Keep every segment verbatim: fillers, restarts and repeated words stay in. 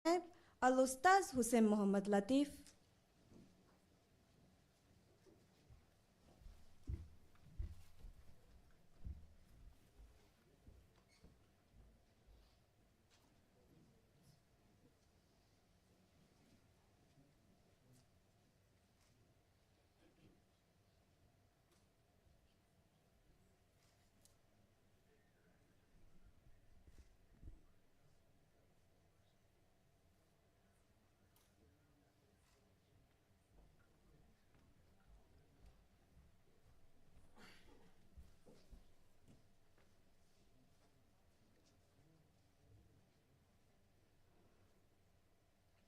ނައިބް އަލްއުސްތާޛް ހުސެން މުޙައްމަދު ލަޠީފް.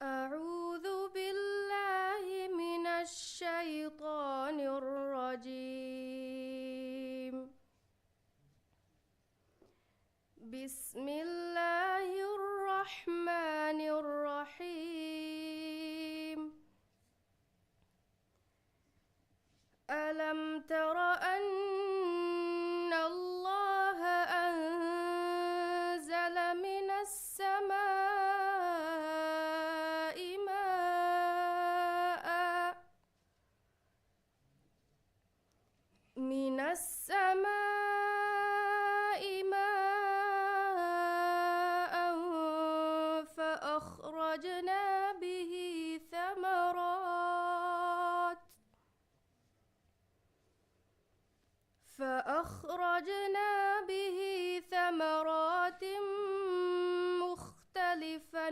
أعوذ بالله من الشيطان الرجيم. بسم الله الرحمن الرحيم. ألم تر أن الله أنزل من السماء ماء، من السماء ماء فأخرجنا به ثمرات، فأخرجنا به ثمرات مختلفا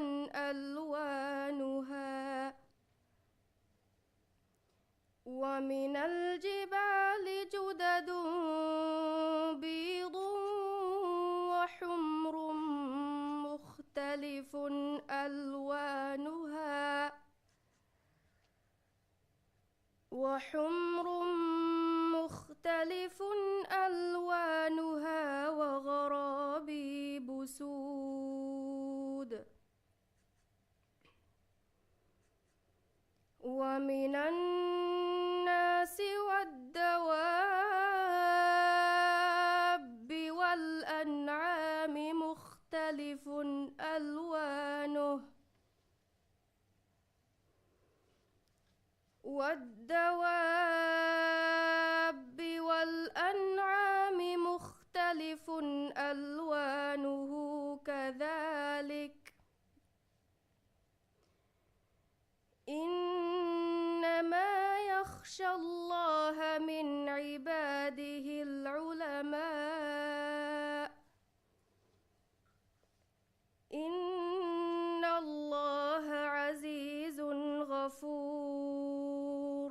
ألوانها، ومن الجبال جدد بيض وحمر مختلف ألوانها، وحمر مختلف ألوانها وغرابيب سود. ومن الناس والدواب والأنعام مختلف ألوانه، والدواب والأنعام مختلف ألوانه كذلك، إنما يخشى الله من عباده العلماء، إن الله عزيز غفور.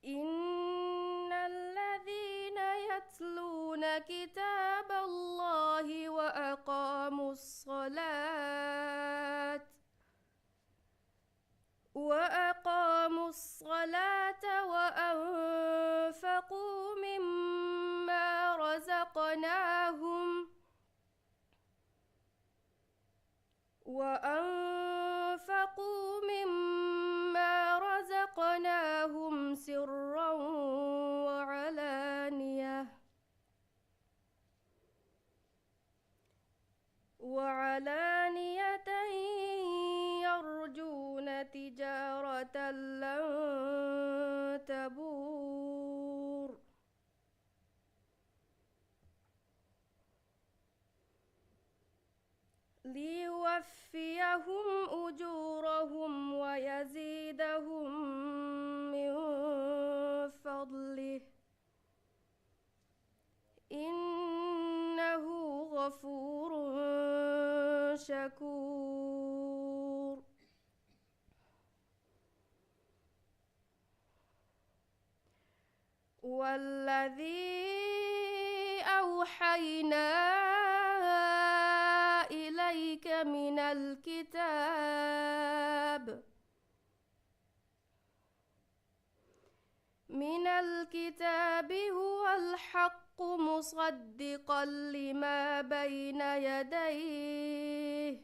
إن الذين يتلون كتاب الله وأقاموا الصلاة وأقاموا الصلاة وأنفقوا مما رزقناهم وأنفقوا مما رزقناهم سرا وعلانية وعلانية يرجون تجارة لن تبور ليوفيهم أجورهم ويزيدهم من فضله إنه غفور شكور. والذي أوحينا إليك من الكتاب من الكتاب هو الحق مصدقا لما بين يديه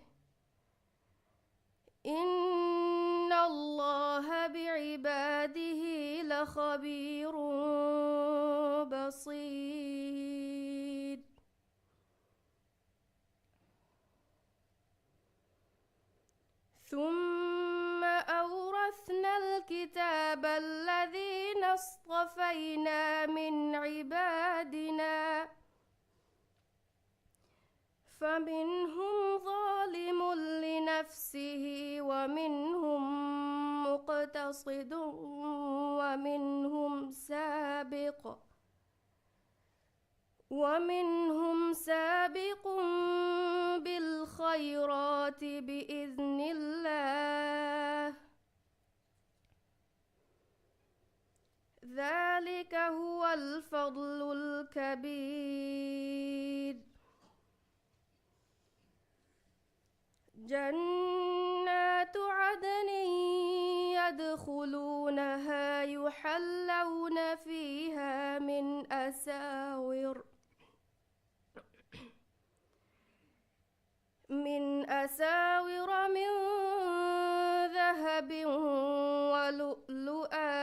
إن الله بعباده لخبير بصير. اصطفينا من عبادنا فمنهم ظالم لنفسه ومنهم مقتصد ومنهم سابق ومنهم سابق بالخيرات بإذن الله ذلك هو الفضل الكبير جنات عدن يدخلونها يحلون فيها من أساور من أساور من ذهب ولؤلؤا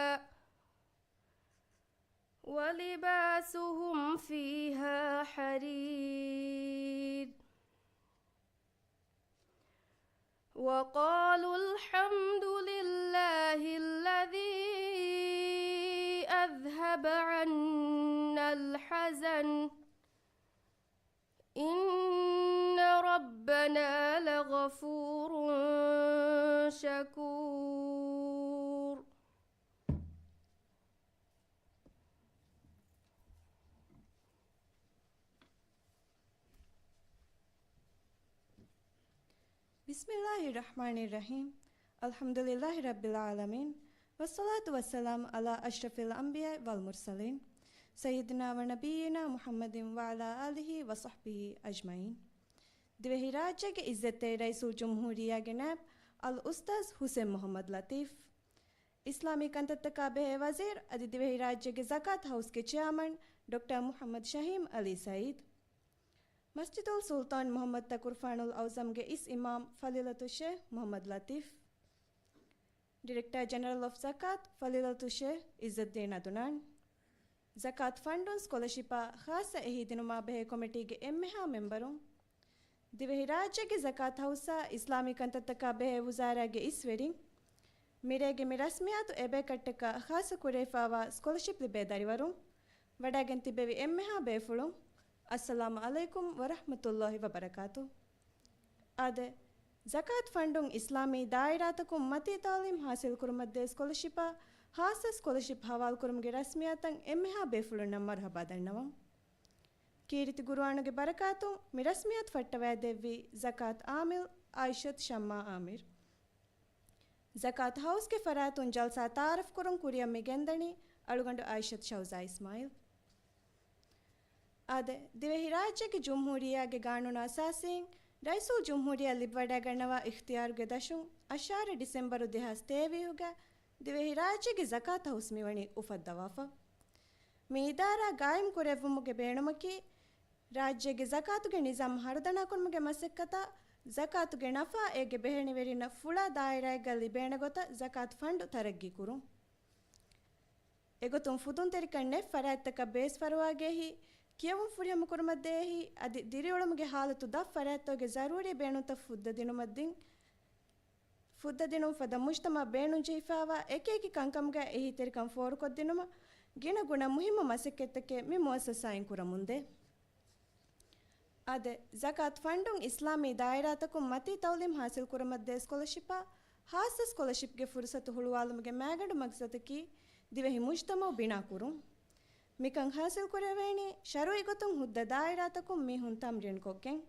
ولباسهم فيها حرير وقالوا الحمد لله الذي أذهب عنا الحزن إن ربنا لغفور شكور بسم الله الرحمن الرحيم الحمد لله رب العالمين والصلاة والسلام على أشرف الأنبياء والمرسلين سيدنا ونبينا محمد وعلى آله وصحبه أجمعين. ދިވެހިރާއްޖޭގެ އިއްޒަތްތެރި ރައީސުލްޖުމްހޫރިއްޔާގެ ނައިބު އަލްއުސްތާޛު ހުސެން މުޙައްމަދު ލަތީފް، އިސްލާމީ ކަންތައްތަކާ ބެހޭ ވަޒީރު އަދި ދިވެހިރާއްޖޭގެ ޒަކާތު ހައުސްގެ ޗެއާމަން ޑޮކްޓަރ މުޙައްމަދު ޝަހީމް ޢަލީ ސަޢީދު، މަސްޖިދުލް ސުލްޠާން މުޙައްމަދު ތަކުރުފާނުލް އަޢުޒަމްގެ އިސް އިމާމް ފަޟީލަތުއްޝޭޚް މުޙައްމަދު ލަތީފް، ޑިރެކްޓަރ ޖެނެރަލް އޮފް ޒަކާތު ފަޟީލަތުއްޝޭޚް އިއްޒައްދީން ޢަދުނާން، ޒަކާތު ފަންޑުން ސްކޮލަޝިޕާ ޚާއްޞަ އެހީ ދިނުމާ ބެހޭ ކޮމިޓީގެ އެންމެހާ މެމްބަރުން، ދިވެހިރާއްޖޭގެ ޒަކާތު ހައުސާ އިސްލާމީ ކަންތައްތަކާ ބެހޭ ވުޒާރާގެ އިސްވެރިން، މިރޭގެ މި ރަސްމިއްޔާތު އެބޭކަށްޓަކާ ޚާއްޞަ ކުރެވިފާވާ ސްކޮލަޝިޕް ލިބޭ ދަރިވަރުން، ވަޑައިގެން ތިއްބެވި އެންމެހާ ބޭފުޅުން، އައްސަލާމު ޢަލައިކުމް ވަރަޙްމަތުﷲި ވަބަރަކާތު. އާދެ، ޒަކާތު ފަންޑުން އިސްލާމީ ދާއިރާތަކުން މަތީ ތަޢުލީމް ޙާޞިލްކުރުމަށްދޭ ސްކޮލަޝިޕާ ޚާއްޞަ ސްކޮލަޝިޕް ޙަވާލުކުރުމުގެ ރަސްމިއްޔާތަށް އެންމެހާ ބޭފުޅުންނަށް މަރުޙަބާ ދަންނަވަން. ކީރިތި ޤުރުއާނުގެ ބަރަކާތުން މި ރަސްމިއްޔާތު ފައްޓަވައިދެއްވީ ޒަކާތު ޢާމިލް އާއިޝަތު ޝައްމާ ޢާމިރު. ޒަކާތު ހައުސްގެ ފަރާތުން ޖަލްސާ ތަޢާރަފްކުރުން ކުރިއަށް މި ގެންދަނީ އަޅުގަނޑު އާއިޝަތު ޝައުޒާ އިސްމާޢީލް. އާދެ، ދިވެހިރާއްޖޭގެ ޖުމްހޫރިއްޔާގެ ގާނޫނާ އަސާސީން ރައީސުލްޖުމްހޫރިއްޔާ ލިބިވަޑައިގަންނަވާ އިޚްތިޔާރުގެ ދަށުން އަށާރަ ޑިސެމްބަރު ދެހާސް ތޭވީހުގަ ދިވެހިރާއްޖޭގެ ޒަކާތު ހައުސް މިވަނީ އުފައްދަވާފަ. މި އިދާރާ ގާއިމް ކުރެއްވުމުގެ ބޭނުމަކީ، ރާއްޖޭގެ ޒަކާތުގެ ނިޒާމް ހަރުދަނާކުރުމުގެ މަސައްކަތާ، ޒަކާތުގެ ނަފާ އޭގެ ބެހެނިވެރިންނަށް ފުޅާ ދާއިރާއެއްގަ ލިބޭނެ ގޮތަށް ޒަކާތު ފަންޑު ތަރައްގީ ކުރުން. އެގޮތުން ފުދުންތެރިކަން ނެތް ފަރާތްތަކަށް ބޭސް ފަރުވާ ގެއްހި، ކިޔެވުން ފުރިހަމަކުރުމަށްދޭހި، އަދި ދިރިއުޅުމުގެ ހާލަތު ދަށް ފަރާތްތަކުގެ ޒަރޫރީ ބޭނުންތައް ފުއްދަދިނުމަށްދިން، ފުއްދަދިނުން ފަދަ މުޖްތަމަޢަށް ބޭނުންޖެހިފާވާ އެކިއެކި ކަންކަމުގައި އެހީތެރިކަން ފޯރުކޮށްދިނުމަށް ގިނަ ގުނަ މުހިއްމު މަސައްކަތްތަކެއް މި މުއައްސަސާއިން ކުރަމުންދޭ. އާދެ، ޒަކާތު ފަންޑުން އިސްލާމީ ދާއިރާތަކުން މަތީ ތަޢުލީމް ޙާޞިލްކުރުމަށްދޭ ސްކޮލަޝިޕާ، ޚާއްޞަ ސްކޮލަޝިޕްގެ ފުރުޞަތު ހުޅުވާލުމުގެ މައިގަނޑު މަޤްޞަދަކީ، ދިވެހި މުޖްތަމަޢު ބިނާކުރުން. މިކަން ޙާޞިލްކުރެވޭނީ، ޝަރުޢީ ގޮތުން ހުއްދަ ދާއިރާތަކުން މީހުން ތަމްރީންކޮށްގެން.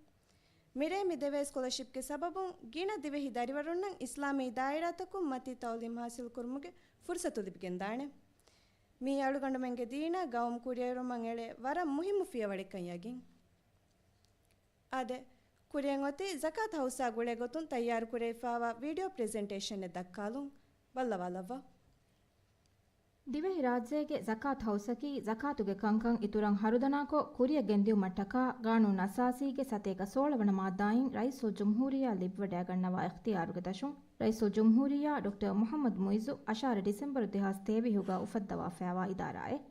މިރޭ މި ދެވޭ ސްކޮލަޝިޕްގެ ސަބަބުން، ގިނަ ދިވެހި ދަރިވަރުންނަށް އިސްލާމީ ދާއިރާތަކުން މަތީ ތަޢުލީމް ޙާޞިލްކުރުމުގެ ފުރުޞަތު ލިބިގެންދާނެ. މީ އަޅުގަނޑުމެންގެ ދީނާ ގައުމު ކުރިއެރުމަށް އެޅޭ ވަރަށް މުހިއްމު ފިޔަވަޅެއްކަން ޔަގީން. އާދެ، ކުރިއަށް އޮތީ ޒަކާތު ހައުސާ ގުޅޭ ގޮތުން ތައްޔާރު ކުރެވިފާވާ ވީޑިއޯ ޕްރެޒެންޓޭޝަނެއް ދައްކާލުން. ބައްލަވާލައްވާ. ދިވެހިރާއްޖޭގެ ޒަކާތު ހައުސަކީ، ޒަކާތުގެ ކަންކަން އިތުރަށް ހަރުދަނާކޮށް، ކުރިއަށް ގެންދިއުމަށްޓަކާ، ގާނޫނު އަސާސީގެ ސަތޭކަ ސޯޅަ ވަނަ މާއްދާއިން ރައީސުލްޖުމްހޫރިއްޔާ ލިބިވަޑައިގަންނަވާ އިޚްތިޔާރުގެ ދަށުން، ރައީސުލްޖުމްހޫރިއްޔާ ޑޮކްޓަރ މުޙައްމަދު މުޢިއްޒު އަށާރަ ޑިސެމްބަރު ދެހާސް ތޭވީހުގަ އުފައްދަވާފައިވާ އިދާރާއެއް.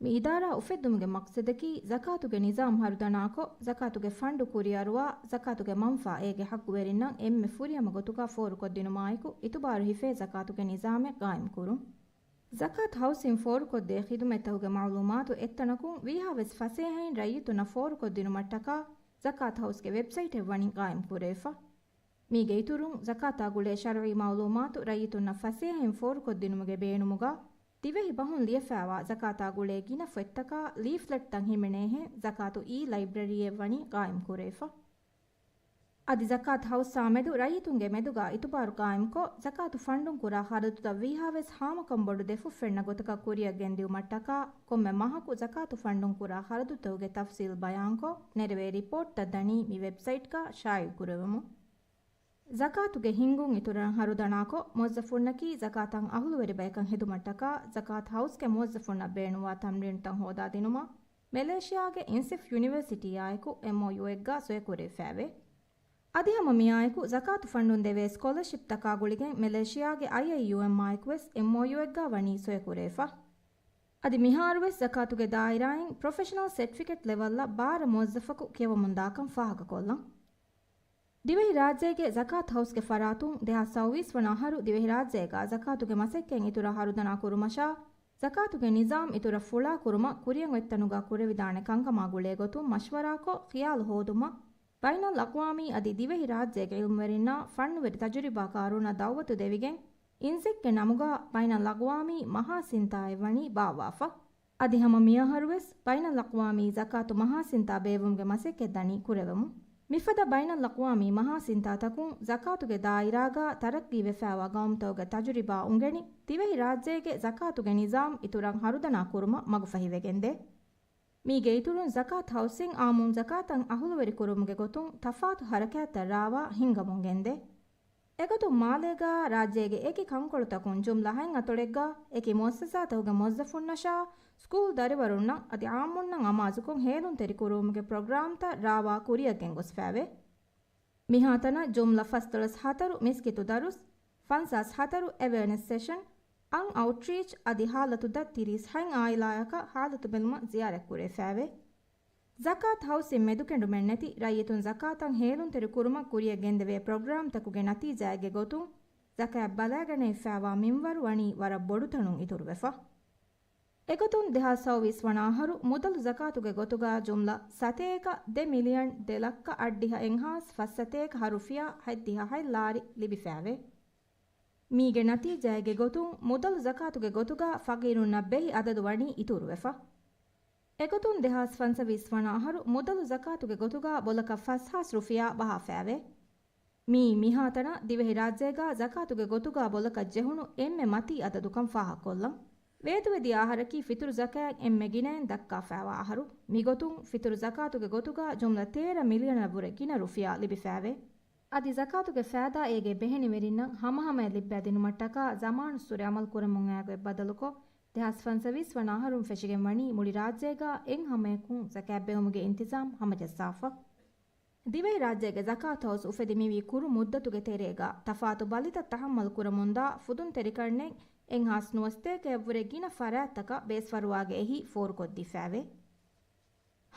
މި އިދާރާ އުފެއްދުމުގެ މަޤްޞަދަކީ، ޒަކާތުގެ ނިޒާމް ހަރުދަނާކޮށް، ޒަކާތުގެ ފަންޑު ކުރިއަރުވާ، ޒަކާތުގެ މަންފާ އޭގެ ޙައްޤުވެރިންނަށް އެންމެ ފުރިހަމަ ގޮތުގަ ފޯރުކޮށްދިނުމާއެކު، އިތުބާރު ހިފޭ ޒަކާތުގެ ނިޒާމެއް ގާއިމްކުރުން. ޒަކާތު ހައުސްއިން ފޯރުކޮށްދޭ ޚިދުމަތްތަކުގެ މަޢުލޫމާތު އެއްތަނަކުން ވީހާވެސް ފަސޭހައިން ރައްޔިތުންނަށް ފޯރުކޮށްދިނުމަށްޓަކާ ޒަކާތު ހައުސްގެ ވެބްސައިޓެއް ވަނީ ޤާއިމް ކުރެވިފަ. މީގެ އިތުރުން، ޒަކާތާ ގުޅޭ ޝަރުޢީ މަޢުލޫމާތު ރައްޔިތުންނަށް ފަސޭހައިން ފޯރުކޮށްދިނުމުގެ ބޭނުމުގަ، ދިވެހި ބަހުން ލިޔެފައިވާ ޒަކާތާ ގުޅޭ ގިނަ ފޮތްތަކާ ލީފްލެޓްތައް ހިމެނޭހެން ޒަކާތު އީ ލައިބްރަރީއެއް ވަނީ ޤާއިމް ކުރެވިފަ. އަދި ޒަކާތު ހައުސްއާ މެދު ރައްޔިތުންގެ މެދުގަ އިތުބާރު ޤާއިމްކޮށް، ޒަކާތު ފަންޑުން ކުރާ ޚަރަދުތައް ވީހާވެސް ހާމަކަންބޮޑު ދެފުށް ފެންނަ ގޮތަކަށް ކުރިއަށް ގެންދިއުމަށްޓަކާ، ކޮންމެ މަހަކު ޒަކާތު ފަންޑުން ކުރާ ޚަރަދުތަކުގެ ތަފްސީލް ބަޔާންކޮށް، ނެރެވޭ ރިޕޯޓްތައް ދަނީ މި ވެބްސައިޓްގަ ޝާއިޢު ކުރެވެމުން. ޒަކާތުގެ ހިންގުން އިތުރަށް ހަރުދަނާކޮށް، މުވައްޒަފުންނަކީ ޒަކާތަށް އަހުލުވެރި ބަޔަކަށް ހެދުމަށްޓަކާ، ޒަކާތު ހައުސްގެ މުވައްޒަފުންނަށް ބޭނުންވާ ތަމްރީނުތައް ހޯދާދިނުމަށް، މެލޭޝިޔާގެ އިންސިފް ޔުނިވަރސިޓީއާއެކު އެމްއޯޔޫއެއްގަ ސޮއެކުރެވިފައެވެ. އަދި ހަމަ މިއާއެކު ޒަކާތު ފަންޑުން ދެވޭ ސްކޮލަޝިޕްތަކާ ގުޅިގެން މެލޭޝިޔާގެ އައިއައިޔޫއެމްއާއެކުވެސް އެމްއޯޔޫއެއްގަ ވަނީ ސޮއެކުރެވިފަ. އަދި މިހާރުވެސް ޒަކާތުގެ ދާއިރާއިން ޕްރޮފެޝަނަލް ސެޓްފިކެޓް ލެވަލްއަށް ބާރަ މުވައްޒަފަކު ކިޔަވަމުންދާކަން ފާހަގަކޮށްލަން. ދިވެހި ރާއްޖޭގެ ޒަކާތު ހައުސްގެ ފަރާތުން ދެހާސް ސައުވީސް ވަނަ އަހަރު ދިވެހި ރާއްޖޭގަ ޒަކާތުގެ މަސައްކަތް އިތުރަށް ހަރުދަނާ ކުރުމަށާ، ޒަކާތުގެ ނިޒާމް އިތުރަށް ފުޅާ ކުރުމަށް ކުރިއަށް އޮތްތަނުގަ ކުރެވިދާނެ ކަންކަމާ ގުޅޭ ގޮތުން މަޝްވަރާކޮށް ޚިޔާލު ހޯދުމަށް، ބައިނަލްއަޤްވާމީ އަދި ދިވެހި ރާއްޖޭގެ ޢިލްމުވެރިންނާ ފަންނުވެރި ތަޖުރިބާކާރުންނަށް ދަޢުވަތު ދެވިގެން، އިންޒެކްގެ ނަމުގަ ބައިނަލް އަޤްވާމީ މަހާ ސިންތާއެއް ވަނީ ބާއްވާފަ. އަދި ހަމަ މިއަހަރުވެސް ބައިނަލް އަޤްވާމީ ޒަކާތު މަހާ ސިންތާ ބޭއްވުމުގެ މަސައްކަތް ދަނީ ކުރެވެމުން. މިފަދަ ބައިނަލް އަޤްވާމީ މަހާ ސިންތާތަކުން ޒަކާތުގެ ދާއިރާގަ ތަރައްޤީވެފައިވާ ގައުމުތަކުގެ ތަޖުރިބާ އުނގެނި، ދިވެހި ރާއްޖޭގެ ޒަކާތުގެ ނިޒާމް އިތުރަށް ހަރުދަނާ ކުރުމަށް މަގުފަހިވެގެންދޭ. މީގެ އިތުރުން ޒަކާތު ހައުސްއިން އާއްމުން ޒަކާތަށް އަހުލުވެރި ކުރުމުގެ ގޮތުން ތަފާތު ހަރަކާތްތައް ރާވާ ހިންގަމުން ގެންދޭ. އެގޮތުން މާލޭގަ ރާއްޖޭގެ އެކި ކަންކޮޅުތަކުން ޖުމްލަ ހަތް އަތޮޅެއްގަ އެކި މުއައްސަސާތަކުގެ މުވައްޒަފުންނަށާ، ސްކޫލް ދަރިވަރުންނަށް އަދި އާއްމުންނަށް އަމާޒުކޮށް ހޭލުންތެރި ކުރުވުމުގެ ޕްރޮގްރާމްތައް ރާވާ ކުރިއަށް ގެންގޮސްފައެވެ. މިހާތަނަށް ޖުމްލަ ފަސްދޮޅަސް ހަތަރު މިސްކިތު ދަރުސް، ފަންސާސް ހަތަރު އެވެއަނެސް ސެޝަން، އަން އައުޓްރީޗް އަދި ހާލަތު ދަށް ތިރީސް ހަތް އާއިލާޔަކަށް ހާލަތު ބެލުމަށް ޒިޔާރަތް ކުރެވިފައެވެ. ޒަކާތު ހައުސްއިން މެދުކެނޑުމެއްނެތި ރައްޔިތުން ޒަކާތަށް ހޭލުންތެރި ކުރުމަށް ކުރިއަށް ގެންދެވޭ ޕްރޮގްރާމްތަކުގެ ނަތީޖާއެއްގެ ގޮތުން، ޒަކާތް ބަލައިގަނެވިފައިވާ މިންވަރު ވަނީ ވަރަށް ބޮޑުތަނުން އިތުރުވެފަ. އެގޮތުން ދެހާސް ސައުވީސް ވަނަ އަހަރު މުދަލު ޒަކާތުގެ ގޮތުގަ ޖުމްލަ ސަތޭކަ ދެ މިލިއަން ދެ ލައްކަ އަށްޑިހަ އެއްހާސް ފަސްސަތޭކަ ހަ ރުފިޔާ ހަތްދިހަ ހަތް ލާރި ލިބިފައެވެ. މީގެ ނަތީޖާއެއްގެ ގޮތުން މުދަލު ޒަކާތުގެ ގޮތުގަ ފަގީރުންނަށް ބެހި އަދަދު ވަނީ އިތުރުވެފަ. އެގޮތުން ދެހާސް ފަންސަވީސް ވަނަ އަހަރު މުދަލު ޒަކާތުގެ ގޮތުގަ ބޮލަކަށް ފަސްހާސް ރުފިޔާ ބަހާފައެވެ. މީ މިހާތަނަށް ދިވެހިރާއްޖޭގަ ޒަކާތުގެ ގޮތުގަ ބޮލަކަށް ޖެހުނު އެންމެ މަތީ އަދަދުކަން ފާހަގަކޮށްލަން. ވޭތުވެދިޔަ އަހަރަކީ ފިތުރު ޒަކާތް އެންމެ ގިނައިން ދައްކާފައިވާ އަހަރު. މިގޮތުން ފިތުރު ޒަކާތުގެ ގޮތުގަ ޖުމްލަ ތޭރަ މިލިއަނަށްވުރެ ގިނަ ރުފިޔާ ލިބިފައެވެ. އަދި ޒަކާތުގެ ފައިދާ އޭގެ ބެހެނިވެރިންނަށް ހަމަހަމަޔަށް ލިއްބައިދިނުމަށްޓަކާ ޒަމާނުއްސުރެ އަމަލު ކުރަމުން އައިގޮތް ބަދަލުކޮށް، ދެހާސް ފަންސަވީސް ވަނަ އަހަރުން ފެށިގެން ވަނީ މުޅި ރާއްޖޭގަ އެއްހަމަޔަކުން ޒަކާތް ބެހުމުގެ އިންތިޒާމް ހަމަޖައްސާފަ. ދިވެހިރާއްޖޭގެ ޒަކާތު ހައުސް އުފެދި މިވީ ކުރު މުއްދަތުގެ ތެރޭގަ ތަފާތު ބަލިތައް ތަހައްމަލު ކުރަމުންދާ ފުދުންތެރިކަންނެއް އެއްހާސް ނުވަސަތޭކައަށްވުރެ ގިނަ ފަރާތްތަކަށް ބޭސްފަރުވާގެ އެހީ ފޯރުކޮށްދީފައެވެ.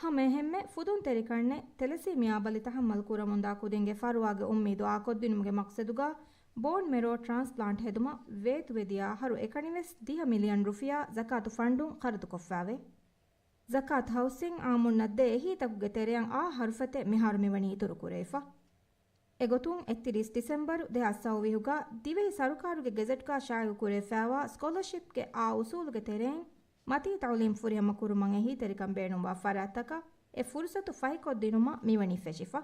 ހަމައެހެންމެ ފުދުންތެރިކަންނެއް ތެލެސީމިއާ ބަލި ތަހައްމަލު ކުރަމުންދާ ކުދިންގެ ފަރުވާގެ އުއްމީދު އާކޮށްދިނުމުގެ މަޤްޞަދުގަ ބޯން މެރޯ ޓްރާންސްޕްލާންޓް ހެދުމަށް ވޭތުވެދިޔަ އަހަރު އެކަނިވެސް ދިހަ މިލިއަން ރުފިޔާ ޒަކާތު ފަންޑުން ޚަރަދުކޮށްފައެވެ. ޒަކާތު ހައުސްއިން އާއްމުންނަށް ދޭ އެހީތަކުގެ ތެރެއަށް އާ ހަރުފަތެއް މިހާރު މިވަނީ އިތުރުކުރެވިފަ. އެގޮތުން އެއްތިރީސް ޑިސެމްބަރު ދެހާސް ސައުވީހުގަ ދިވެހި ސަރުކާރުގެ ގެޒެޓްގަ ޝާއިޢުކުރެވިފައިވާ ސްކޮލަޝިޕްގެ އާ އުސޫލުގެ ތެރެއިން މަތީ ތަޢުލީމް ފުރިހަމަ ކުރުމަށް އެހީތެރިކަން ބޭނުންވާ ފަރާތްތަކަށް އެ ފުރުސަތު ފަހިކޮށްދިނުމަށް މިވަނީ ފެށިފަ.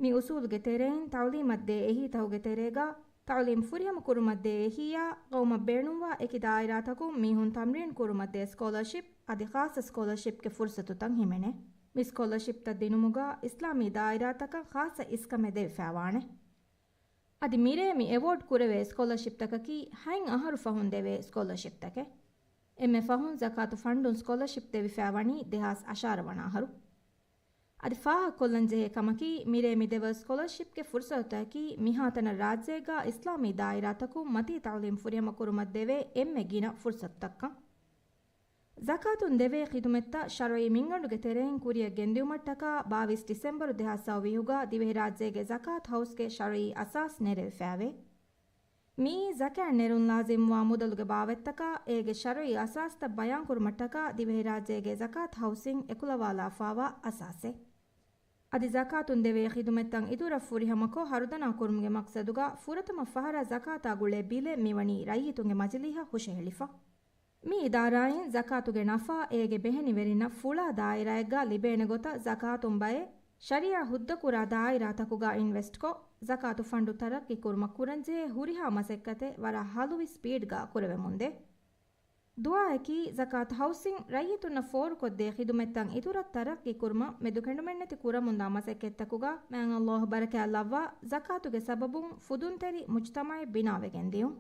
މި އުސޫލުގެ ތެރެއިން ތަޢުލީމަށްދޭ އެހީތަކުގެ ތެރޭގަ ތަޢުލީމް ފުރިހަމަ ކުރުމަށްދޭ އެހީއާ ޤައުމަށް ބޭނުންވާ އެކި ދާއިރާތަކުން މީހުން ތަމްރީން ކުރުމަށްދޭ ސްކޮލަޝިޕް އަދި ޚާއްޞަ ސްކޮލަޝިޕްގެ ފުރުސަތުތައް ހިމެނޭ. މި ސްކޮލަޝިޕްތައް ދިނުމުގަ އިސްލާމީ ދާއިރާތަކަށް ޚާއްޞަ އިސްކަމެއް ދެވިފައިވާނެ. އަދި މިރޭ މި އެވޯޑް ކުރެވޭ ސްކޮލަޝިޕްތަކަކީ ހަތް އަހަރު ފަހުން ދެވޭ ސްކޮލަޝިޕްތަކެއް. އެންމެ ފަހުން ޒަކާތު ފަންޑުން ސްކޮލަޝިޕް ދެވިފައިވަނީ ދެހާސް އަށާރަ ވަނަ އަހަރު. އަދި ފާހަގަކޮށްލަން ޖެހޭ ކަމަކީ، މިރޭ މި ދެވޭ ސްކޮލަޝިޕްގެ ފުރުސަތުތަކަކީ މިހާތަނަށް ރާއްޖޭގަ އިސްލާމީ ދާއިރާތަކުން މަތީ ތަޢުލީމް ފުރިހަމަ ކުރުމަށްދެވޭ އެންމެ ގިނަ ފުރުސަތުތައްކަން. ޒަކާތުން ދެވޭ ޚިދުމަތްތައް ޝަރުޢީ މިންގަނޑުގެ ތެރެއިން ކުރިއަށް ގެންދިއުމަށްޓަކާ ބާވީސް ޑިސެމްބަރު ދެހާސް ސައުވީހުގަ ދިވެހިރާއްޖޭގެ ޒަކާތު ހައުސްގެ ޝަރުޢީ އަސާސް ނެރެވިފައިވޭ. މިއީ ޒަކާތް ނެރުން ލާޒިމްވާ މުދަލުގެ ބާވަތްތަކާ އޭގެ ޝަރުއީ އަސާސްތައް ބަޔާންކުރުމަށްޓަކާ ދިވެހިރާއްޖޭގެ ޒަކާތް ހައުސިން އެކުލަވާލާފާވާ އަސާސެއް. އަދި ޒަކާތުން ދެވޭ ޚިދުމަތްތައް އިތުރަށް ފުރިހަމަކޮށް ހަރުދަނާ ކުރުމުގެ މަޤްޞަދުގަ ފުރަތަމަ ފަހަރަށް ޒަކާތާ ގުޅޭ ބިލެއް މިވަނީ ރައްޔިތުންގެ މަޖިލީހަށް ހުށަހެޅިފަ. މި އިދާރާއިން ޒަކާތުގެ ނަފާ އޭގެ ބެހެނިވެރިންނަށް ފުޅާ ދާއިރާއެއްގަ ލިބޭނެ ގޮތަށް ޒަކާތުން ބައެއް ޝަރީޢާ ހުއްދަކުރާ ދާއިރާތަކުގަ އިންވެސްޓްކޮށް، ޒަކާތު ފަންޑު ތަރައްޤީ ކުރުމަށް ކުރަންޖެހޭ ހުރިހާ މަސައްކަތެއް ވަރަށް ހަލުވި ސްޕީޑްގަ ކުރެވެމުންދޭ. ދުޢާއަކީ، ޒަކާތު ހައުސިން ރައްޔިތުންނަށް ފޯރުކޮށްދޭ ޚިދުމަތްތައް އިތުރަށް ތަރައްޤީ ކުރުމަށް މެދުކެނޑުމެއްނެތި ކުރަމުންދާ މަސައްކަތްތަކުގަ މާތް ﷲ ބަރަކާތް ލައްވާ، ޒަކާތުގެ ސަބަބުން ފުދުންތެރި މުޖްތަމަޢެއް ބިނާވެގެން ދިޔުން.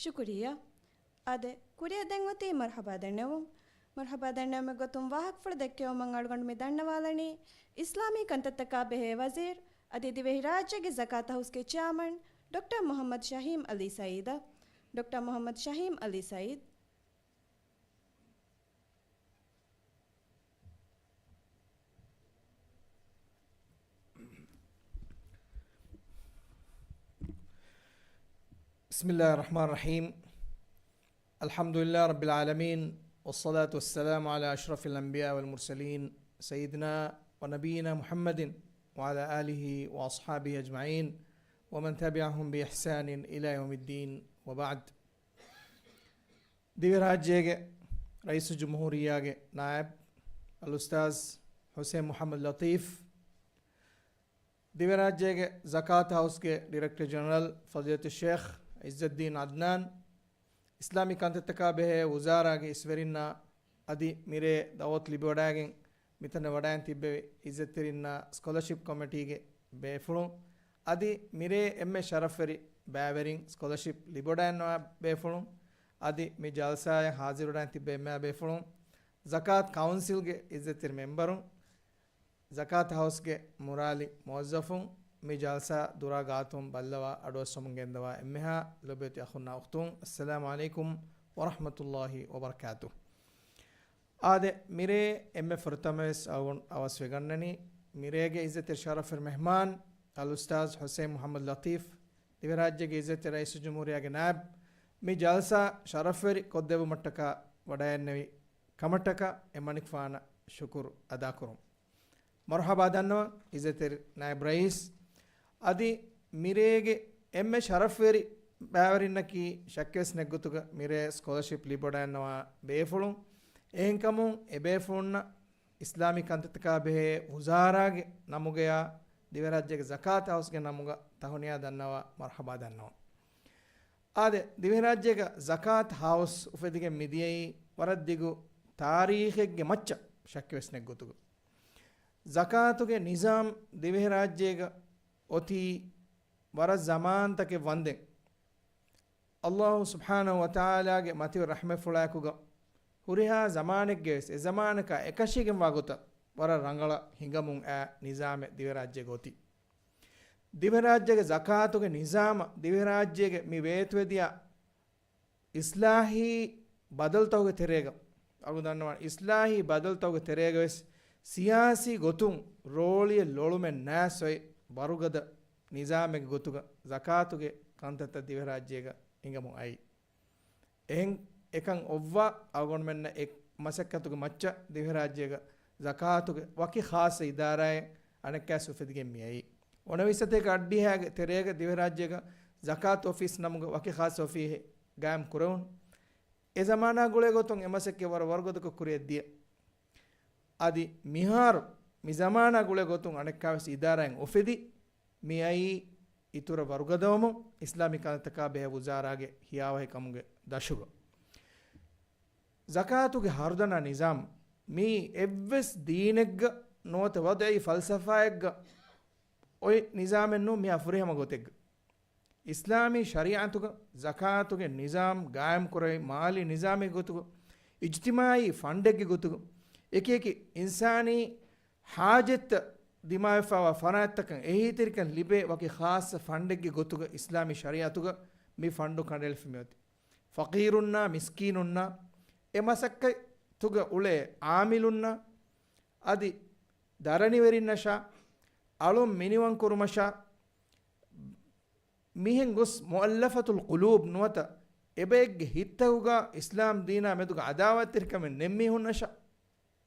ޝުކުރިއްޔާ. އާދެ، ކުރިއަށް ދެން އޮތީ މަރުޙަބާ ދަންނެވުން. މަރުޙަބާ ދަންނެވުމެއް ގޮތުން ވާހަކަފުޅު ދެއްކެވުމަށް އަޅުގަނޑު މި ދަންނަވާލަނީ، އިސްލާމީ ކަންތައްތަކާ ބެހޭ ވަޒީރު، އަދި ދިވެހިރާއްޖޭގެ ޒަކާތު ހައުސްގެ ޗެއާމަން ޑޮކްޓަރ މުޙައްމަދު ޝަހީމް ޢަލީ ސަޢީދަށް. ޑޮކްޓަރ މުޙައްމަދު ޝަހީމް ޢަލީ ސަޢީދު. بسم الله الرحمن الرحيم. الحمد لله رب العالمين، والصلاة والسلام على أشرف الأنبياء والمرسلين، سيدنا ونبينا محمد وعلى آله وأصحابه أجمعين، ومن تبعهم بإحسان إلى يوم الدين، وبعد. ދިވެހިރާއްޖޭގެ ރައީސުލްޖުމްހޫރިއްޔާގެ ނާއިބު އަލްއުސްތާޛް ޙުސައިން މުޙައްމަދު ލަޠީފް، ދިވެހިރާއްޖޭގެ ޒަކާތު ހައުސްގެ ޑިރެކްޓަރ ޖެނެރަލް ފަޟީލަތު ޝޭޚް ޢިއްޒައްދީން ޢަދްނާން، އިސްލާމީ ކަންތައްތަކާ ބެހޭ ވުޒާރާގެ އިސްވެރިންނާ އަދި މިރޭ ދަޢުވަތު ލިބިވަޑައިގެން މިތަނަށް ވަޑައިން ތިއްބެވި އިއްޒަތްތެރިންނާ، ސްކޮލަޝިޕް ކޮމިޓީގެ ބޭފުޅުން، އަދި މިރޭ އެންމެ ޝަރަފްވެރި ބައިވެރިން، ސްކޮލަޝިޕް ލިބިވަޑައިގަންނަވާ ބޭފުޅުން، އަދި މި ޖަލްސާއަށް ހާޒިރުވެޑައިން ތިއްބެވި އެންމެހާ ބޭފުޅުން، ޒަކާތު ކައުންސިލްގެ އިއްޒަތްތެރި މެމްބަރުން، ޒަކާތު ހައުސްގެ މުރާލި މުވައްޒަފުން، މި ޖަލްސާ ދުރާ ގާތުން ބައްލަވާ އަޑުއައްސަމުން ގެންދަވާ އެންމެހާ ލޮބުވެތި އަޚުންނާ އުޚްތުން، އައްސަލާމު ޢަލައިކުމް ވަރަޙްމަތުﷲި ވަބަރަކާތުހު. އާދެ، މިރޭ އެންމެ ފުރަތަމަވެސް އަޅުގަނޑު އަވަސްވެގަންނަނީ، މިރޭގެ އިއްޒަތްތެރި ޝަރަފްވެރި މެހްމާން އަލްއުސްތާޛް ޙުސައިން މުޙައްމަދު ލަޠީފް، ދިވެހިރާއްޖޭގެ އިއްޒަތްތެރި ރައީސުލްޖުމްހޫރިއްޔާގެ ނާއިބު، މި ޖަލްސާ ޝަރަފްވެރި ކޮށްދެއްވުމަށްޓަކާ ވަޑައިގެންނެވި ކަމަށްޓަކާ އެމަނިކުފާނަށް ޝުކުރު އަދާކުރުން. މަރުޙަބާ ދަންނަވަން އިއްޒަތްތެރި ނާއިބު ރައީސް. އަދި މިރޭގެ އެންމެ ޝަރަފްވެރި ބައިވެރިންނަކީ ޝައްކެވެސް ނެތް ގޮތުގަ މިރޭ ސްކޮލަޝިޕް ލިބިވަޑައިގަންނަވާ ބޭފުޅުން. އެހެންކަމުން އެބޭފުޅުންނަށް އިސްލާމީ ކަންތައްތަކާ ބެހޭ ވުޒާރާގެ ނަމުގަޔާ ދިވެހިރާއްޖޭގެ ޒަކާތު ހައުސްގެ ނަމުގަ ތަހުނިޔާ ދަންނަވާ މަރުޙަބާ ދަންނަވަން. އާދެ، ދިވެހިރާއްޖޭގަ ޒަކާތު ހައުސް އުފެދިގެން މިދިޔައީ ވަރަށް ދިގު ތާރީޚެއްގެ މައްޗަށް ޝައްކެވެސް ނެތް ގޮތުގަ. ޒަކާތުގެ ނިޒާމް ދިވެހިރާއްޖޭގަ އޮތީ ވަރަށް ޒަމާންތަކެއް ވަންދެން. ﷲ ސުބްޙާނަހޫ ވަތަޢާލާގެ މަތިވެރި ރަޙްމަތްފުޅާއެކުގަ ހުރިހާ ޒަމާނެއްގަވެސް އެ ޒަމާނަކާ އެކަށީގެންވާ ގޮތަށް ވަރަށް ރަނގަޅަށް ހިނގަމުން އައި ނިޒާމެއް ދިވެހިރާއްޖޭގަ އޮތީ. ދިވެހިރާއްޖޭގެ ޒަކާތުގެ ނިޒާމަށް ދިވެހިރާއްޖޭގެ މި ވޭތުވެދިޔަ އިސްލާހީ ބަދަލުތަކުގެ ތެރޭގަ، އަޅުގަނޑު ދަންނަވާނެ، އިސްލާހީ ބަދަލުތަކުގެ ތެރޭގަވެސް ސިޔާސީ ގޮތުން ރޯޅިއެއް ލޮޅުމެއް ނާސޮއި ވަރުގަދަ ނިޒާމެއްގެ ގޮތުގަ ޒަކާތުގެ ކަންތައްތައް ދިވެހިރާއްޖޭގަ ހިނގަމުން އައީ. އެހެން އެކަން އޮއްވާ އަޅުގަނޑުމެންނަށް އެ މަސައްކަތުގެ މައްޗަށް ދިވެހިރާއްޖޭގަ ޒަކާތުގެ ވަކި ޚާއްޞަ އިދާރާއެއް އަނެއްކާސް އުފެދިގެން މިއައީ. އޮނަވިސް ސަތޭކަ އަށްޑިހައިގެ ތެރޭގަ ދިވެހިރާއްޖޭގަ ޒަކާތު އޮފީސް ނަމުގެ ވަކި ޚާއްޞަ އޮފީހެއް ގާއިމް ކުރެވުނު. އެ ޒަމާނާ ގުޅޭ ގޮތުން އެ މަސައްކަތް ވަރަށް ވަރުގަދަކޮށް ކުރިއަށް ދިޔަ. އަދި މިހާރު މި ޒަމާނާ ގުޅޭ ގޮތުން އަނެއްކާވެސް އިދާރާއެއް އުފެދި، މިއައީ އިތުރަށް ވަރުގަދަވަމުން އިސްލާމީ ކަންތައްތަކާ ބެހޭ ވުޒާރާގެ ހިޔާވަހިކަމުގެ ދަށުގަ. ޒަކާތުގެ ހަރުދަނާ ނިޒާމް މީ އެއްވެސް ދީނެއްގަ ނުވަތަ ވަޟްޢީ ފަލްސަފާއެއްގަ އޮތް ނިޒާމެއް ނޫން، މިއާ ފުރިހަމަ ގޮތެއްގަ. އިސްލާމީ ޝަރީޢަތުގަ ޒަކާތުގެ ނިޒާމް ގާއިމްކުރެވި މާލީ ނިޒާމެއްގެ ގޮތުގަ، އިޖްތިމާޢީ ފަންޑެއްގެ ގޮތުގަ، އެކިއެކި އިންސާނީ ޙާޖަތްތައް ދިމާވެފައިވާ ފަރާތްތަކަށް އެހީތެރިކަން ލިބޭ ވަކި ޚާއްޞަ ފަންޑެއްގެ ގޮތުގަ އިސްލާމީ ޝަރީޢަތުގަ މި ފަންޑު ކަނޑައެޅިފަ މިއޮތީ. ފަޤީރުންނާ، މިސްކީނުންނާ، އެ މަސައްކަތުގަ އުޅޭ ޢާމިލުންނާ، އަދި ދަރަނިވެރިންނަށާ، އަޅުން މިނިވަން ކުރުމަށާ، މިހެން ގޮސް މުއައްލަފަތުލް ޤުލޫބް ނުވަތަ އެބައެއްގެ ހިތްތަކުގަ އިސްލާމް ދީނާ މެދުގަ ޢަދާވަތްތެރިކަމެއް ނެތް މީހުންނަށާ،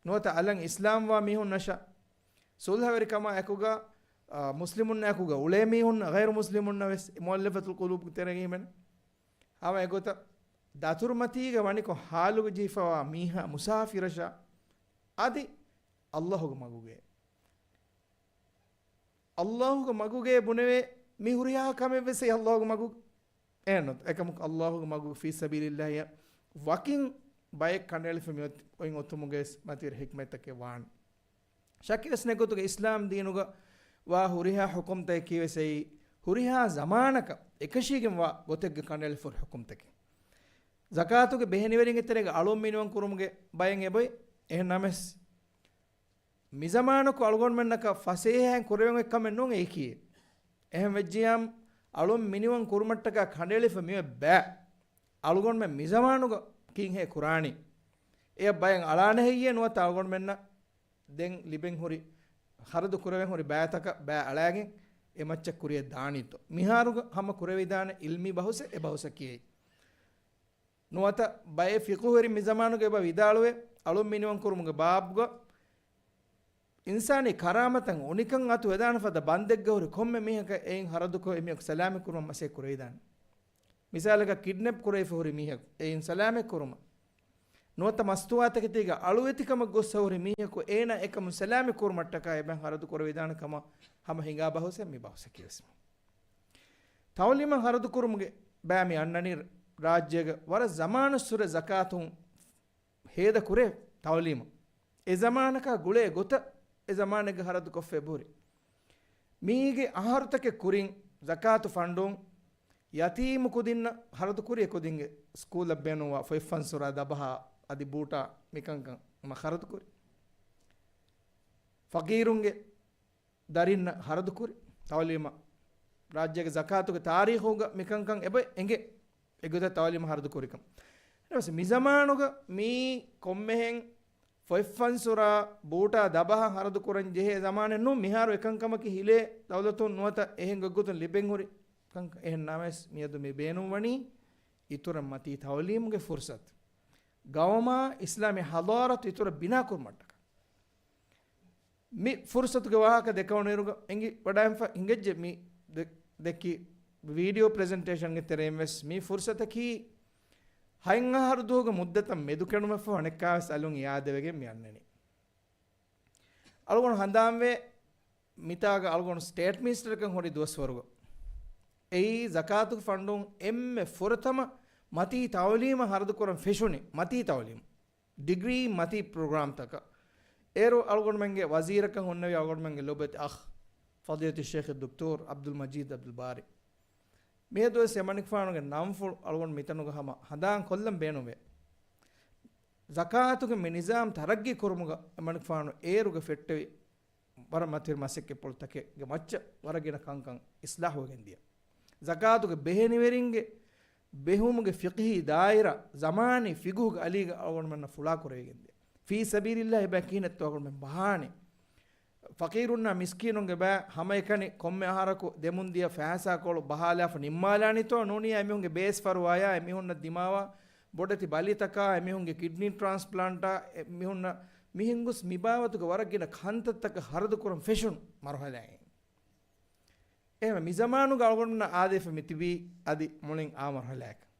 ނުވަތަ އަލަށް އިސްލާމްވާ މީހުންނަށާ، ޞުލްޙަވެރިކަމާ އެކުގަ، އާ، މުސްލިމުންނާ އެކުގަ އުޅޭ މީހުން، ޣައިރު މުސްލިމުންނަށް ވެސް މުއައްލަފަތުލް ޤުލޫބުގެ ތެރެއިން ހިމެނޭ. ހަމަ އެގޮތަށް ދަތުރުމަތީގަ ވަނިކޮށް ޙާލުގަ ޖެހިފަވާ މީހާ މުސާފިރަށާ އަދި ﷲގެ މަގުގައޭ. ﷲގެ މަގުގައޭ ބުނެވޭ، މި ހުރިހާ ކަމެއް ވެސް ﷲގެ މަގު އެހެންނު. އެކަމަކު ﷲގެ މަގު ފީ ސަބީލިﷲއަށް ވަކިން ބައެއް ކަނޑައެޅިފަ މި އޮތް-، އޮތް އޮތުމުގައި މަތިވެރި ޙިކްމަތްތަކެއް ވާނެ. ޝައްކެއް ވެސް ނެތް ގޮތުގަ އިސްލާމް ދީނުގަ ވާ ހުރިހާ ޙުކުމްތަކަކީ ވެސް އެއީ ހުރިހާ ޒަމާނަކަށް އެކަށީގެން ވާ ގޮތެއްގަ ކަނޑައެޅިފަ ހުރި ޙުކުމްތަކެއް. ޒަކާތުގެ ބެހެނިވެރިންގެ ތެރޭގަ އަޅުން މިނިވަން ކުރުމުގެ ބައެއް އެބައޮތް. އެހެން ނަމަވެސް، މިޒަމާނަކު އަޅުގަނޑުމެންނަކަށް ފަސޭހައިން ކުރެވެން އޮތް ކަމެއް ނޫން އެއީކީ. އެހެން ވެއްޖިއްޔާ، އަޅުން މިނިވަން ކުރުމަށްޓަކާ ކަނޑައެޅިފަ މިއޮތް ބައި އަޅުގަނޑުމެން މިޒަމާނުގަ ކީއްހޭ ކުރާނީ؟ އެޔަށް ބައެއް އަޅާނެ ހެއްޔޭ ނުވަތަ އަޅުގަނޑުމެންނަށް ދެން ލިބެން ހުރި، ޚަރަދު ކުރެވެން ހުރި ބައިތަކަށް ބައި އަޅާގެން އެ މައްޗަށް ކުރިޔަށް ދާނީތޯ؟ މިހާރުގަ ހަމަ ކުރެވިދާނެ އިލްމީ ބަހުސެއް އެ ބަހުސަކީ އެއީ. ނުވަތަ ބައެއް ފިޤުހުވެރިން މިޒަމާނުގަ އެބަ ވިދާޅުވޭ، އަޅުން މިނިވަން ކުރުމުގެ ބާބުގަ އިންސާނީ ކަރާމަތަށް އުނިކަން އަތު ވެދާނެ ފަދަ ބަންދެއްގަ ހުރި ކޮންމެ މީހަކަށް އެއިން ޚަރަދުކޮށް އެމީހަކު ސަލާމަތް ކުރުމަށް މަސައްކަތް ކުރެވިދާނެ. މިސާލަކަށް ކިޑްނެޕް ކުރެވިފަ ހުރި މީހަކު އެއިން ސަލާމަތް ކުރުމަށް، ނުވަތަ މަސްތުވާތަކެތީގަ އަޅުވެތިކަމަށް ގޮއްސަ ހުރި މީހަކު އޭނާ އެކަމުން ސަލާމަތް ކުރުމަށްޓަކާ އެބައިން ޚަރަދު ކުރެވިދާނެ ކަމަށް ހަމަ ހިނގާ ބަހުސެއް މި ބަހުސަކީ ވެސް. ތަޢުލީމަށް ޚަރަދު ކުރުމުގެ ބައި މި އަންނަނީ ރާއްޖޭގަ ވަރަށް ޒަމާނުއްސުރެ ޒަކާތުން ހޭދަ ކުރޭ ތަޢުލީމަށް. އެ ޒަމާނަކާ ގުޅޭ ގޮތަށް އެ ޒަމާނެއްގަ ޚަރަދު ކޮށްފަ އެބަހުރި. މީގެ އަހަރުތަކެއް ކުރިން ޒަކާތު ފަންޑުން ޔަތީމު ކުދިންނަށް ޚަރަދު ކުރި، އެ ކުދިންގެ ސްކޫލަށް ބޭނުންވާ ފޮތްފަންސުރާ ދަބަހާ އަދި ބޫޓާ މިކަންކަން މަ ޚަރަދު ކުރި. ފަޤީރުންގެ ދަރިންނަށް ޚަރަދު ކުރި. ތަޢުލީމަށް ރާއްޖޭގެ ޒަކާތުގެ ތާރީޚުގަ މިކަންކަން އެބަ އެނގޭ. އެގޮތަށް ތަޢުލީމަށް ޚަރަދު ކުރިކަން. އެހެންވެސް މިޒަމާނުގަ މީ ކޮންމެހެން ފޮތްފަންސުރާ ބޫޓާ ދަބަހަ ޚަރަދު ކުރަން ޖެހޭ ޒަމާނެއް ނޫން. މިހާރު އެކަންކަމަކީ ހިލޭ ދައުލަތުން ނުވަތަ އެހެން ގޮތްގޮތުން ލިބެން ހުރި ކަންކަން. އެހެން ނަމަވެސް މިއަދު މި ބޭނުންވަނީ އިތުރަށް މަތީ ތަޢުލީމުގެ ފުރުޞަތު. ގައުމާ އިސްލާމީ ޙަޟާރަތު އިތުރަށް ބިނާ ކުރުމަށްޓަކާ. މި ފުރުޞަތުގެ ވާހަކަ ދެކެވުނުއިރުގަ އެނގިވަޑައިގެންފަ ހިނގައްޖެ މި ދެ-، ދެއްކި ވީޑިއޯ ޕްރެޒެންޓޭޝަންގެ ތެރެއިން ވެސް. މި ފުރުޞަތަކީ ހަތް އަހަރު ދުވަހުގެ މުއްދަތަށް މެދުކެނޑުމަށްފަހު އަނެއްކާވެސް އަލުން އިއާދަވެގެން މި އަންނަނީ. އަޅުގަނޑު ހަނދާންވޭ މިތާގަ އަޅުގަނޑު ސްޓޭޓް މިނިސްޓަރަކަށް ހުރި ދުވަސްވަރުގަ. އެއީ ޒަކާތުގެ ފަންޑުން އެންމެ ފުރަތަމަ މަތީ ތަޢުލީމަށް ޚަރަދު ކުރަން ފެށުނީ، މަތީ ތަޢުލީމު. ޑިގްރީ މަތީ ޕްރޮގްރާމްތަކަށް. އޭރު އަޅުގަނޑުމެންގެ ވަޒީރަކަށް ހުންނެވި އަޅުގަނޑުމެންގެ ލޮބުވެތި އަޚް، ފަޟީލަތު ޝޭޚް ދޮކްޓޯރް ޢަބްދުލް މަޖީދު ޢަބްދުލް ބާރި. މިއަދުވެސް އެމަނިކުފާނުގެ ނަންފުޅު އަޅުގަނޑު މިތަނުގަ ހަމަ ހަނދާން ކޮށްލަން ބޭނުންވޭ. ޒަކާތުގެ މި ނިޒާމް ތަރައްގީ ކުރުމުގަ އެމަނިކުފާނު އޭރުގަ ފެއްޓެވި ވަރަށް މަތިވެރި މަސައްކަތްޕުޅުތަކެއްގެ މައްޗަށް ވަރަށް ގިނަ ކަންކަން އިޞްލާޙުވެގެން ދިޔަ. ޒަކާތުގެ ބެހެނިވެރިންގެ ބެހުމުގެ ފިޤްހީ ދާއިރާ ޒަމާނީ ފިޤުހުގެ އަލީގަ އަޅުގަނޑުމެންނަށް ފުޅާ ކުރެވިގެން ދިޔަ. ފީ ސަބީލިﷲ ބައި ކިހިނެއްތޯ އަޅުގަނޑުމެން ބަހާނެ. ފަޤީރުންނާ މިސްކީނުންގެ ބައި ހަމައެކަނި ކޮންމެ އަހަރަކު ދެމުން ދިޔަ ފައިސާކޮޅު ބަހާލާފަ ނިންމާލާނީތޯ ނޫނިއްޔާ އެމީހުންގެ ބޭސް ފަރުވާޔާ އެމީހުންނަށް ދިމާވާ ބޮޑެތި ބަލިތަކާ އެމީހުންގެ ކިޑްނީ ޓްރާންސްޕްލާންޓާ އެމީހުންނަށް މިހެން ގޮސް މިބާވަތުގެ ވަރަށް ގިނަ ކަންތައްތަކަށް ޚަރަދު ކުރަން ފެށުނު މަރުޙަލާއެއް. އެހެންވެ، މި ޒަމާނުގަ އަޅުގަނޑުމެންނަށް އާދޭފަ މި ތިބީ އަދި މުޅިން އާ މަރުޙަލާއަކަށް.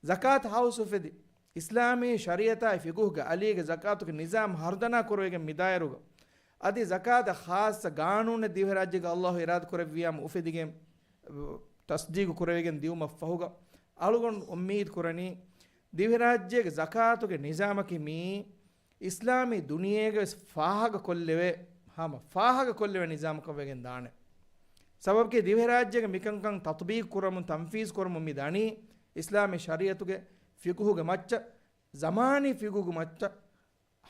ޒަކާތު ހައުސް އުފެދި، އިސްލާމީ ޝަރީޢަތާއި ފިޤުހުގެ އަލީގެ ޒަކާތުގެ ނިޒާމް ހަރުދަނާ ކުރެވިގެން މިދާއިރުގަ، އަދި ޒަކާތަށް ޚާއްޞަ ގާނޫނެއް ދިވެހިރާއްޖޭގަ ﷲ އިރާދަ ކުރެއްވިޔާމު އުފެދިގެން، ތަސްދީގު ކުރެވިގެން ދިއުމަށް ފަހުގަ، އަޅުގަނޑު އުއްމީދު ކުރަނީ، ދިވެހިރާއްޖޭގެ ޒަކާތުގެ ނިޒާމަކީ މިއީ އިސްލާމީ ދުނިޔޭގަ ވެސް ފާހަގަ ކޮށްލެވޭ، ހަމަ ފާހަގަ ކޮށްލެވޭ ނިޒާމަކަށް ވެގެން ދާނެ. ސަބަބަކީ ދިވެހިރާއްޖޭގެ މިކަންކަން ތަޠްބީޤު ކުރަމުން، ތަންފީޒު ކުރަމުން މި ދަނީ އިސްލާމީ ޝަރީޢަތުގެ ފިޤުހުގެ މައްޗަށް، ޒަމާނީ ފިޤުހުގެ މައްޗަށް،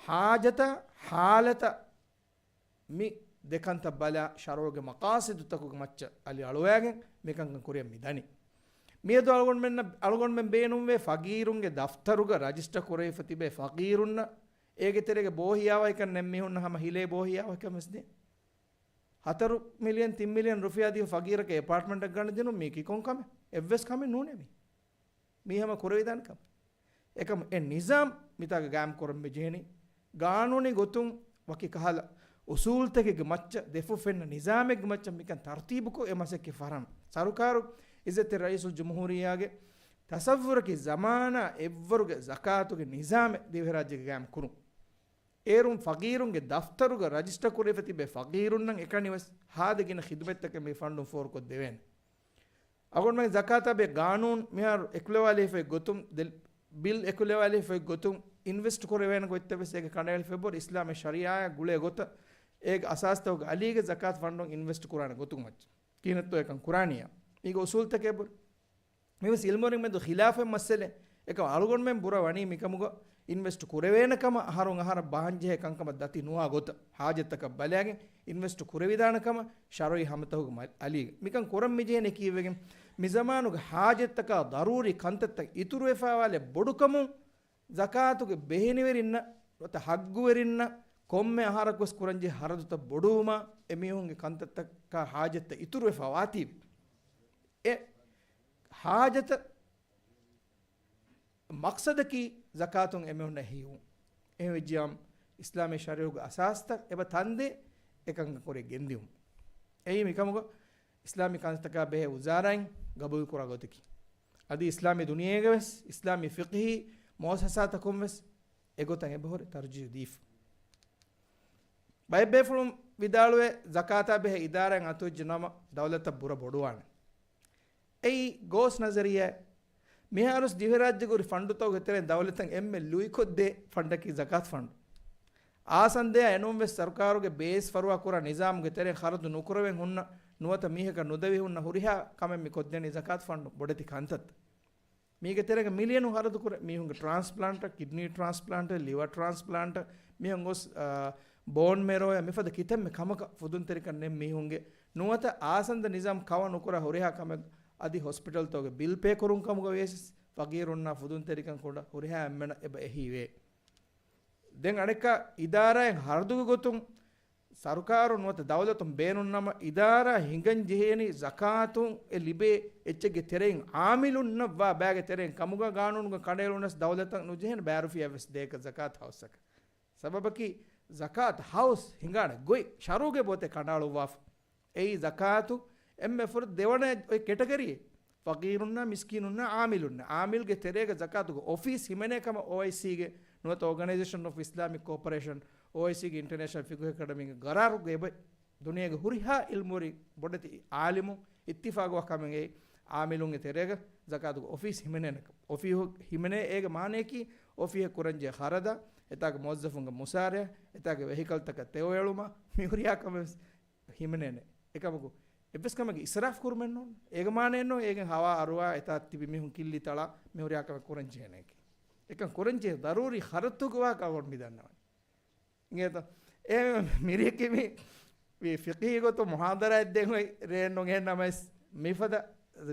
ޙާޖަތަށް، ޙާލަތަށް މި ދެކަންތައް ބަލާ، ޝަރުޢުގެ މަޤާޞިދުތަކުގެ މައްޗަށް އަލި އަޅުވާގެން މިކަންކަން ކުރިއަށް މި ދަނީ. މިއަދު އަޅުގަނޑުމެންނަށް، އަޅުގަނޑުމެން ބޭނުންވޭ ފަޤީރުންގެ ދަފްތަރުގަ ރަޖިސްޓަރ ކުރެވިފަ ތިބޭ ފަޤީރުންނަށް އޭގެ ތެރޭގަ ބޯހިޔާވަހިކަން ނެތް މީހުންނަށް ހަމަ ހިލޭ ބޯހިޔާވަހިކަން ވެސް ދޭ. ހަތަރު މިލިއަން ތިން މިލިއަން ރުފިޔާ ދީފަ ފަގީރަކަށް އެޕާޓްމަންޓަށް ގަނޑު ދިނުން މީކީ ކޮން ކަމެއް؟ އެއްވެސް ކަމެއް ނޫނޭ މީ. މީ ހަމަ ކުރެވިދާނެ ކަމެއް. އެކަމު އެ ނިޒާމް މިތާގަ ގާއިމް ކުރަން މި ޖެހެނީ. ގާނޫނީ ގޮތުން ވަކި ކަހަލަ އުސޫލްތަކެއްގެ މައްޗަށް ދެފުށް ފެންނަ ނިޒާމެއްގެ މައްޗަށް މިކަން ތަރުތީބުކޮށް އެ މަސައްކަތް ފަށަން. ސަރުކާރު އިއްޒަތްތެރި ރައީސުލް ޖުމްހޫރިއްޔާގެ ތަސައްވުރަކީ ޒަމާނާ އެއްވަރުގެ ޒަކާތުގެ ނިޒާމެއް ދިވެހިރާއްޖޭގަ ގާއިމް ކުރުން. އޭރުން ފަގީރުންގެ ދަފްތަރުގަ ރަޖިސްޓަރ ކުރެވިފަ ތިބޭ ފަގީރުންނަށް އެކަނިވެސް ހާދަ ގިނަ ޚިދުމަތްތަކެއް މި ފަންޑުން ފޯރުކޮށްދެވޭނެ. އަޅުގަނޑުމެން ޒަކާތާ ބެހޭ ގާނޫނު މިހާރު އެކުލަވާލެވިފައި ގޮތުން، ދެ-، ބިލް އެކުލަވާލެވިފައި ގޮތުން އިންވެސްޓް ކުރެވޭނެ ގޮތްތައް ވެސް އޭގަ ކަނޑައެޅިފައި ބޮޑު އިސްލާމީ ޝަރީއާއާ ގުޅޭ ގޮތަށް އޭގެ އަސާސްތަކުގެ އަލީގެ ޒަކާތު ފަންޑުން އިންވެސްޓް ކުރާނެ ގޮތުގެ މައްޗަށް. ކިހިނެއްތޯ އެކަން ކުރާނީޔާ؟ މީގެ އުސޫލްތަކެއް ބުރި. މިވެސް އިލްމުވެރިން މެދު ޚިލާފެއް މައްސަލެއް. އެކަމް އަޅުގަނޑުމެން ބުރަ ވަނީ މިކަމުގަ އިންވެސްޓް ކުރެވޭނެ ކަމަށް އަހަރުން އަހަރަށް ބަހަންޖެހޭ ކަންކަމަށް ދަތި ނުވާ ގޮތަށް ހާޖަތްތަކަށް ބަލާގެން އިންވެސްޓް ކުރެވިދާނެ ކަމަށް ޝަރުއީ ހަމަތަކުގެ މަ-، އަލީގަ. މިކަން ކުރަން މިޖެހޭނެ ކީއްވެގެން މި ޒަމާނުގެ ހާޖަތްތަކާ ޟަރޫރީ ކަންތައްތައް އިތުރުވެފައިވާލެއް ބޮޑުކަމުން ޒަކާތުގެ ބެހެނިވެރިންނަށް ނުވަތަ ޙައްގުވެރިންނަށް ކޮންމެ އަހަރަކުވެސް ކުރަންޖެހޭ ޚަރަދުތައް ބޮޑުވުމާ އެމީހުންގެ ކަންތައްތަކާ ހާޖަތްތައް އިތުރުވެފައިވާތީވެ. އެ ހާޖަތަށް މަޤްޞަދަކީ ޒަކާތުން އެމީހުންނަށް ހީވުން. އެހެންވެއްޖިއްޔާމު އިސްލާމީ ޝަރީޢަތުގެ އަސާސްތައް އެބަ ތަންދޭ އެކަންކަން ކުރިއަށް ގެންދިއުން. އެއީ މިކަމުގަ އިސްލާމީ ކަންތަކާ ބެހޭ ވުޒާރާއިން ގަބޫލުކުރާ ގޮތަކީ. އަދި އިސްލާމީ ދުނިޔޭގަވެސް އިސްލާމީ ފިޤްހީ މުއައްސަސާތަކުންވެސް އެގޮތަށް އެބަހުރި ތަރުޖީޙު ދީފަ. ބައެއް ބޭފުޅުން ވިދާޅުވޭ، ޒަކާތާ ބެހޭ އިދާރާއެއް އަތުވެއްޖެ ނަމަ، ދައުލަތަށް ބުރަ ބޮޑުވާނެ. އެއީ ގޯސް ނަޒަރިއްޔާ. މިހާރުސް ދިވެހިރާއްޖޭގަ ހުރި ފަންޑުތަކުގެ ތެރެއިން ދައުލަތަށް އެންމެ ލުއިކޮށްދޭ ފަންޑަކީ ޒަކާތު ފަންޑު. އާސަންދަޔާ އެނޫންވެސް ސަރުކާރުގެ ބޭސް ފަރުވާ ކުރާ ނިޒާމުގެ ތެރެއިން ޚަރަދު ނުކުރެވެން ހުންނަ، ނުވަތަ މީހަކަށް ނުދެވި ހުންނަ ހުރިހާ ކަމެއް މި ކޮށްދެނީ ޒަކާތު ފަންޑު ބޮޑެތި ކަންތައްތައް. މީގެ ތެރޭގަ މިލިއަނު ޚަރަދު ކުރޭ މީހުންގެ ޓްރާންސްޕްލާންޓަށް، ކިޑްނީ ޓްރާންސްޕްލާންޓަށް، ލިވަރ ޓްރާންސްޕްލާންޓަށް، މިހެން ގޮސް، އާ، ބޯން މެރޯއަށް މިފަދަ ކިތަންމެ ކަމަކަށް ފުދުންތެރިކަން ނެތް މީހުންގެ ނުވަތަ އާސަންދަ ނިޒާމް ކަވަ ނުކުރާ ހުރިހާ ކަމެއް އަދި ހޮސްޕިޓަލްތަކުގެ ބިލް ޕޭ ކުރުން ކަމުގަ ވިޔަސް ފަގީރުންނާ ފުދުންތެރިކަން ކުޑަ ހުރިހާ އެންމެނަށް އެބަ އެހީވޭ. ދެން އަނެއްކާ އިދާރާއިން ޚަރަދުގެ ގޮތުން ސަރުކާރު ނުވަތަ ދައުލަތުން ބޭނުންނަމަ، އިދާރާ ހިނގަން ޖެހޭނީ ޒަކާތުން އެ ލިބޭ އެއްޗެއްގެ ތެރެއިން އާމިލުންނަށްވާ ބައިގެ ތެރެއިން ކަމުގަ ގާނޫނުގަ ކަނޑައެޅުނަސް ދައުލަތަށް ނުޖެހޭނެ ބައި ރުފިޔާ ވެސް ދޭކަށް ޒަކާތު ހައުސަކަށް. ސަބަބަކީ ޒަކާތު ހައުސް ހިނގާނެ ގޮތް ޝަރުޢުގެ ބޯތެއް ކަނޑައަޅުއްވާފަ. އެއީ ޒަކާތު އެންމެ ފުރަތަމަ ދެވަނަ އޮތް ކެޓަގަރީ. ފަގީރުންނާ، މިސްކީނުންނާ، އާމިލުންނާ. އާމިލްގެ ތެރޭގަ ޒަކާތުގެ އޮފީސް ހިމެނޭ ކަމަށް އޯއައިސީގެ ނުވަތަ އޯގަނައިޒޭޝަން އޮފް އިސްލާމިކް ކޯޕަރޭޝަން، އޯއައިސީގެ އިންޓަރނޭޝަނަލް ފިޤުހު އެކަޑަމީގެ ގަރާރުގައި އެބަ ދުނިޔޭގެ ހުރިހާ އިލްމުވެރި ބޮޑެތި އާލިމުން އިއްތިފާގުވާ ކަމެއް އެއީ، އާމިލުންގެ ތެރޭގަ ޒަކާތުގެ އޮފީސް ހިމެނޭނެ ކަމަށް. އޮފީހު ހިމެނޭ އޭގެ މާނަޔަކީ، އޮފީހަށް ކުރަންޖެހޭ ޚަރަދަށް، އެތާގެ މުވައްޒަފުންގެ މުސާރަޔަށް، އެތާގެ ވެހިކަލްތަކަށް ތެޔޮ އެޅުމަށް، މި ހުރިހާ ކަމެއް ވެސް ހިމެނޭނެ. އެކަމަކު، އެއްވެސް ކަމެއްގެ އިސްރާފް ކުރުމެއް ނޫން. އޭގެ މާނައެއް ނޫން، އޭގެން ހަވާ އަރުވާ، އެތާ ތިބި މީހުން ކިއްލި ތަޅާ، މި ހުރިހާ ކަމެއް ކުރަން ޖެހޭނެކީ. އެކަން ކުރަން ޖެހޭ ޟަރޫރީ ޚަރަދުތަކުގެ ވާހަކަ އަޅުގަނޑު މި ދަންނަވަނީ. އިނގޭތަ؟ އެ މިރޭގެ މި، މި ފިޤްހީ ގޮތުން މުޙާޟަރާއެއް ދޭން އޮތް ރޭ ނުގެންނަމަވެސް، މިފަދަ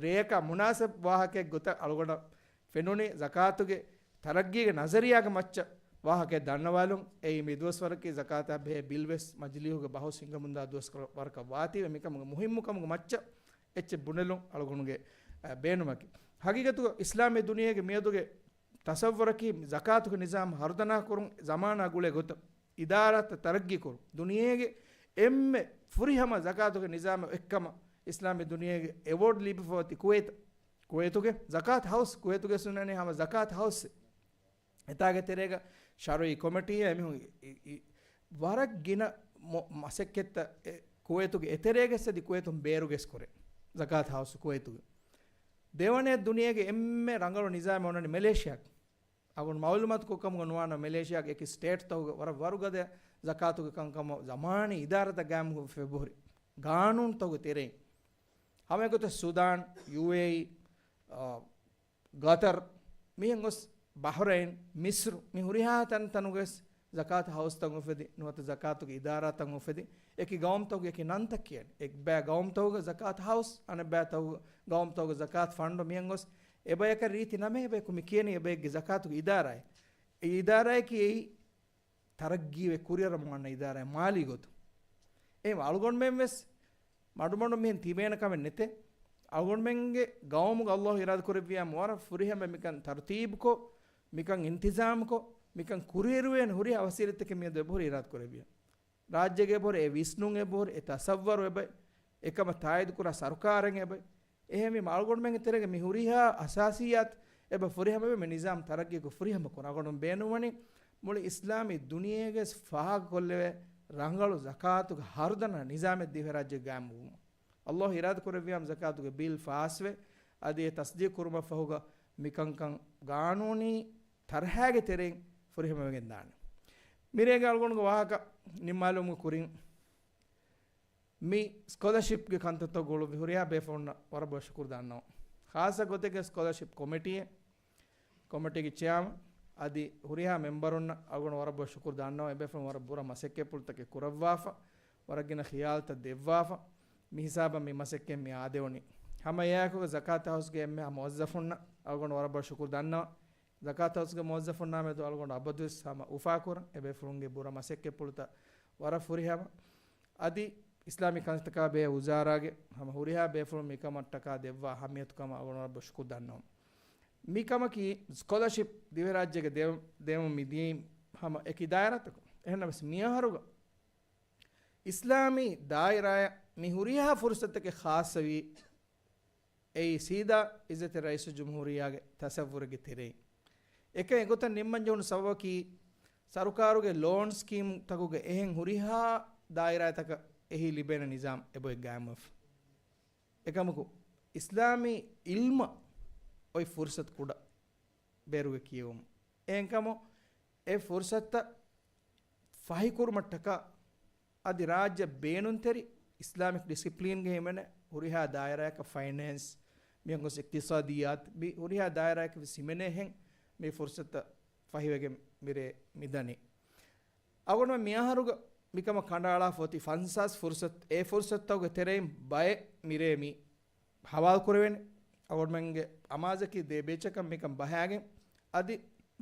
ރެޔަކާ މުނާސަބް ވާހަކައެއް ގޮތަށް އަޅުގަނޑަށް ފެނުނީ ޒަކާތުގެ ތަރައްގީގެ ނަޒަރިއްޔާގެ މައްޗަށް ވާހަކައެއް ދަންނަވާލުން. އެއީ މި ދުވަސްވަރަކީ ޒަކާތާ ބެހޭ ބިލް ވެސް މަޖިލީހުގެ ބަހުސް ހިނގަމުންދާ ދުވަސް ވަރަކަށް ވާތީވެ، މިކަމުގެ މުހިއްމުކަމުގެ މައްޗަށް އެއްޗެއް ބުނެލުން އަޅުގަނޑުގެ، އަ، ބޭނުމަކީ. ހަގީގަތުގަ އިސްލާމީ ދުނިޔޭގެ މިއަދުގެ ތަޞައްވުރަކީ ޒަކާތުގެ ނިޒާމް ހަރުދަނާ ކުރުން ޒަމާނާ ގުޅޭ ގޮތަށް އިދާރާތައް ތަރައްގީ ކުރުން. ދުނިޔޭގެ އެންމެ ފުރިހަމަ ޒަކާތުގެ ނިޒާމެއް އޮތްކަމަށް އިސްލާމީ ދުނިޔޭގެ އެވޯޑް ލިބިފަ އޮތީ ކުވޭތަށް. ކުވޭތުގެ ޒަކާތު ހައުސް، ކުވޭތުގެ ސުންނަނީ ހަމަ ޒަކާތު ހައުސް. އެތާގެ ތެރޭގަ ޝަރުއީ ކޮމިޓީއާ އެމީހުން އި-، އި-، އި-، ވަރަށް ގިނަ މޮ-، މަސައްކަތްތައް އެ ކުވޭތުގެ އެތެރޭގެ ސަދި ކުވޭތުން ބޭރުގެސް ކުރޭ. ޒަކާތު ހައުސް ކުވޭތުގެ. ދެވަނަ ދުނިޔޭގެ އެންމެ ރަނގަޅު ނިޒާމެއް އޮންނަނީ މެލޭޝިޔާގެ. އަޅުގަނޑު މައުލޫމާތު ކޮށް ކަމުގަ ނުވާނަމަ، މެލޭޝިޔާގެ އެކި ސްޓޭޓްތަކުގެ ވަރަށް ވަރުގަދަ ޒަކާތުގެ ކަންކަމަށް ޒަމާނީ އިދާރާތައް ގާއިމު ފެއްވެ ހުރި ގާނޫނުތަކުގެ ތެރެއިން. ހަމައެގޮތަށް ސުދާން، ޔޫއޭއީ، އާ، ގަތަރު، މިހެން ގޮސް ބަހްރައިން، މިސްރު، މި ހުރިހާ ތަންތަނުގަސް ޒަކާތު ހައުސްތައް އުފެދި، ނުވަތަ ޒަކާތުގެ އިދާރާތައް އުފެދި، އެކި ގައުމުތަކުގެ އެކި ނަންތައް ކިޔަން. އެއްބައި ގައުމުތަކުގަ ޒަކާތު ހައުސް، އަނެއްބައި ތަކު-، ގައުމުތަކުގަ ޒަކާތު ފަންޑު، މިހެން ގޮސް އެބަޔަކަށް ރީތި ނަމެއް އެބަޔަކު މި ކިޔަނީ އެބަޔެއްގެ ޒަކާތުގެ އިދާރާއެއް. އެ އިދާރާއަކީ އެއީ ތަރައްގީވެ ކުރިއަރަމުން އަންނަ އިދާރާއެއް މާލީ ގޮތުން. އެހެން އަޅުގަނޑުމެން ވެސް މަޑުމަޑުން މިހެން ތިބޭނެ ކަމެއް ނެތޭ. އަޅުގަނޑުމެންގެ ގައުމުގަ ﷲ އިރާދަ ކުރެއްވިޔާމު ވަރަށް ފުރިހަމަ މިކަން ތަރުތީބުކޮށް، މިކަން އިންތިޒާމްކޮށް، މިކަން ކުރިއެރުވޭނެ ހުރިހާ ވަސީލަތްތަކެއް މިއަދު އެބަހުރި އިރާދަ ކުރެއްވިޔާ. ރާއްޖޭގެ އެބަހުރި އެ ވިސްނުން އެބަހުރި އެ ތަސައްވަރު އެބައި، އެކަމަށް ތާއީދުކުރާ ސަރުކާރެއް އެބައި. އެހެންވީމަ އަޅުގަނޑުމެންގެ ތެރޭގަ މި ހުރިހާ އަސާސިއްޔާތު އެބަ ފުރިހަމަވެ މި ނިޒާމް ތަރައްގީކޮށް ފުރިހަމަކުރަން. އަޅުގަނޑު ބޭނުންވަނީ މުޅި އިސްލާމީ ދުނިޔޭގެ ފާހަގަކޮށްލެވޭ ރަނގަޅު ޒަކާތުގެ ހަރުދަނާ ނިޒާމެއް ދިވެހިރާއްޖޭގަ ގާއިމްވުމަށް. ﷲ އިރާދަ ކުރެއްވިޔާމު ޒަކާތުގެ ބިލް ފާސްވެ، އަދި އެ ތަސްދީޤު ކުރުމަށް ފަހުގަ މިކަންކަން ގާނޫނީ ތަރަހާގެ ތެރެއިން ފުރިހަމަވެގެން ދާނެ. މިރޭގެ އަޅުގަނޑުގެ ވާހަކަ ނިންމާލުމުގެ ކުރިން، މި ސްކޮލަޝިޕްގެ ކަންތައްތައް ގުޅުއްވި ހުރިހާ ބޭފުޅުންނަށް ވަރަށް ބޮޑަށް ޝުކުރު ދަންނަވަން. ޚާއްޞަ ގޮތެއްގެ ސްކޮލަޝިޕް ކޮމިޓީއެއް، ކޮމިޓީގެ ޗެއާމަން އަދި ހުރިހާ މެމްބަރުންނަށް އަޅުގަނޑު ވަރަށް ބޮޑަށް ޝުކުރު ދަންނަވަން. އެބޭފުޅުން ވަރަށް ބުރަ މަސައްކަތްޕުޅުތަކެއް ކުރައްވާފަ، ވަރަށް ގިނަ ޚިޔާލުތައް ދެއްވާފަ، މި ހިސާބަށް މި މަސައްކަތް މި އާދެވުނީ. ހަމަ އެއާއެކުގަ ޒަކާތު ހައުސްގެ އެންމެހާ މުވައްޒަފުންނަށް އަޅުގަނޑު ވަރަށް ބޮޑަށް ޝުކުރު ދަންނަވަން. ޒަކާތު ހައުސްގެ މުވައްޒަފުންނާ މެދު އަޅުގަނޑު އަބަދުވެސް ހަމަ އުފާކުރަން. އެބޭފުޅުންގެ ބުރަ މަސައްކަތްޕުޅުތައް ވަރަށް ފުރިހަމަ. އަދި އިސްލާމީ ކަންތަކާ ބެހޭ ވުޒާރާގެ ހަމަ ހުރިހާ ބޭފުޅުން މިކަމަށްޓަކާ ދެއްވާ އަހައްމިޔަތުކަމަށް އަޅުގަނޑު ވަރަށް ބޮޑަށް ޝުކުރު ދަންނަވަން. މިކަމަކީ ސްކޮލަޝިޕް ދިވެހިރާއްޖޭގެ ދެ-، ދެމުން މިދިޔައީ ހަމަ އެކި ދާއިރާތަކުން. އެހެންނަމަވެސް މިއަހަރުގަ އިސްލާމީ ދާއިރާއަށް މި ހުރިހާ ފުރުސަތުތަކެއް ޚާއްޞަވީ އެއީ ސީދާ އިއްޒަތްތެރި ރައީސުލްޖުމްހޫރިއްޔާގެ ތަސައްވުރެއްގެ ތެރެއިން. އެކަން އެގޮތަށް ނިންމަން ޖެހުނު ސަބަބަކީ، ސަރުކާރުގެ ލޯން ސްކީމްތަކުގެ އެހެން ހުރިހާ ދާއިރާތަކަށް އެހީ ލިބޭނެ ނިޒާމް އެބައޮތް ގާއިމްވެފަ. އެކަމަކު، އިސްލާމީ އިލްމަށް އޮތް ފުރުސަތު ކުޑަ ބޭރުގެ ކިޔެވުމުން. އެހެންކަމުން، އެ ފުރުސަތުތައް ފަހިކުރުމަށްޓަކާ އަދި ރާއްޖެ ބޭނުންތެރި އިސްލާމިކް ޑިސިޕްލީންގެ ހިމެނޭ ހުރިހާ ދާއިރާއަކަށް ފައިނޭންސް، މިއަށް ގޮސް އިޤްތިޞާދިއްޔާތު، މި ހުރިހާ ދާއިރާއަކަށް ވެސް ހިމެނޭހެން މި ފުރުސަތުތައް ފަހިވެގެން މިރޭ މިދަނީ. އަޅުގަނޑުމެން މިއަހަރުގަ މިކަމަށް ކަނޑައަޅާފަ އޮތީ ފަންސާސް ފުރުސަތު، އެ ފުރުސަތުތަކުގެ ތެރެއިން ބައެއް މިރޭ މި ހަވާލު ކުރެވޭނެ. އަޅުގަނޑުމެންގެ އަމާޒަކީ ދެ ބޭޗަކަށް މިކަން ބަހާގެން، އަދި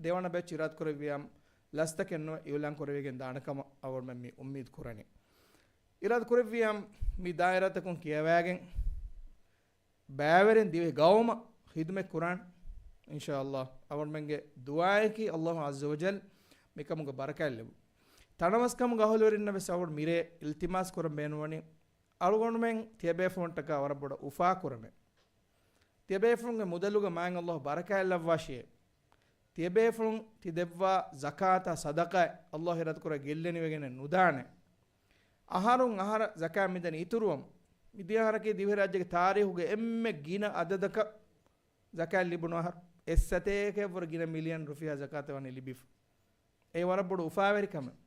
ދެވަނަ ބޭޗް އިރާދަ ކުރެއްވިޔާމު ލަސްތަކެއް ނުވެ އިއުލާން ކުރެވިގެން ދާނެ ކަމަށް އަޅުގަނޑުމެން މި އުއްމީދު ކުރަނީ. އިރާދަ ކުރެއްވިޔާމު މި ދާއިރާތަކުން ކިޔަވައިގެން ބައިވެރިން ދިވެހި ގައުމަށް ޚިދުމަތް ކުރާނެ. އިންޝާﷲ އަޅުގަނޑުމެންގެ ދުޢާއަކީ ﷲ ޢައްޒަ ވަޖައްލަ މިކަމުގެ ބަރަކާތް ލެއްވުން. ތަނަވަސްކަމުގެ އަހުލުވެރިންނަށް ވެސް އަޅުގަނޑު މިރޭ އިލްތިމާސް ކުރަން ބޭނުންވަނީ، އަޅުގަނޑުމެން ތިޔަބޭފުޅުންޓަކާ ވަރަށް ބޮޑަށް އުފާކުރަމޭ. ތިޔަބޭފުޅުންގެ މުދަލުގަ މާތް ﷲ ބަރަކާތް ލައްވާށިއޭ. ތިޔަބޭފުޅުން ތި ދެއްވާ ޒަކާތާ ޞަދަޤާތް ﷲ އިރާދަކުރާ ގެއްލެނިވެގެނެއް ނުދާނެ. އަހަރުން އަހަރަށް ޒަކާތް މިދަނީ އިތުރުވަމުން. މިދިޔަ އަހަރަކީ ދިވެހިރާއްޖޭގެ ތާރީޚުގެ އެންމެ ގިނަ އަދަދަކަށް ޒަކާތް ލިބުނު އަހަރު. އެއްސަތޭކައަށްވުރެ ގިނަ މިލިއަން ރުފިޔާ ޒަކާތެއް ވަނީ ލިބިފަ. އެ ވަރަށް ބޮޑު އުފާވެރިކަމެއް.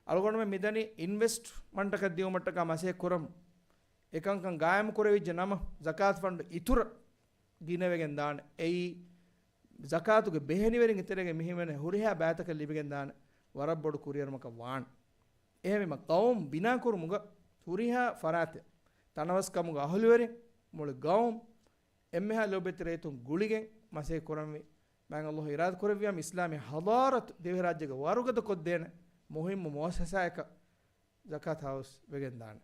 އަޅުގަނޑުމެން މިދަނީ އިންވެސްޓްމަންޓަކަށް ދިއުމަށްޓަކާ މަސައްކަތް ކުރަމުން. އެކަންކަން ގާއިމު ކުރެވިއްޖެ ނަމަ، ޒަކާތު ފަންޑު އިތުރަށް ގިނަވެގެން ދާނެ. އެއީ، ޒަކާތުގެ ބެހެނިވެރިންގެ ތެރޭގަ މިހިމެނޭ ހުރިހާ ބައިތަކަށް ލިބިގެން ދާނެ ވަރަށް ބޮޑު ކުރިއެރުމަކަށް ވާނެ. އެހެންވީމަ، ގައުމު ބިނާކުރުމުގަ ހުރިހާ ފަރާތެއް، ތަނަވަސްކަމުގެ އަހުލުވެރިން، މުޅި ގައުމު، އެންމެހާ ލޯބިވެތި ރައްޔިތުން ގުޅިގެން މަސައްކަތް ކުރަންވީ. މާތް ﷲ އިރާދަ ކުރެއްވިޔާ، އިސްލާމީ ޙަޟާރަތު ދިވެހިރާއްޖޭގަ ވަރުގަދަ ކޮށްދޭނެ މުހިއްމު މުއައްސަސާއަކަށް ޒަކާތު ހައުސް ވެގެން ދާނެ.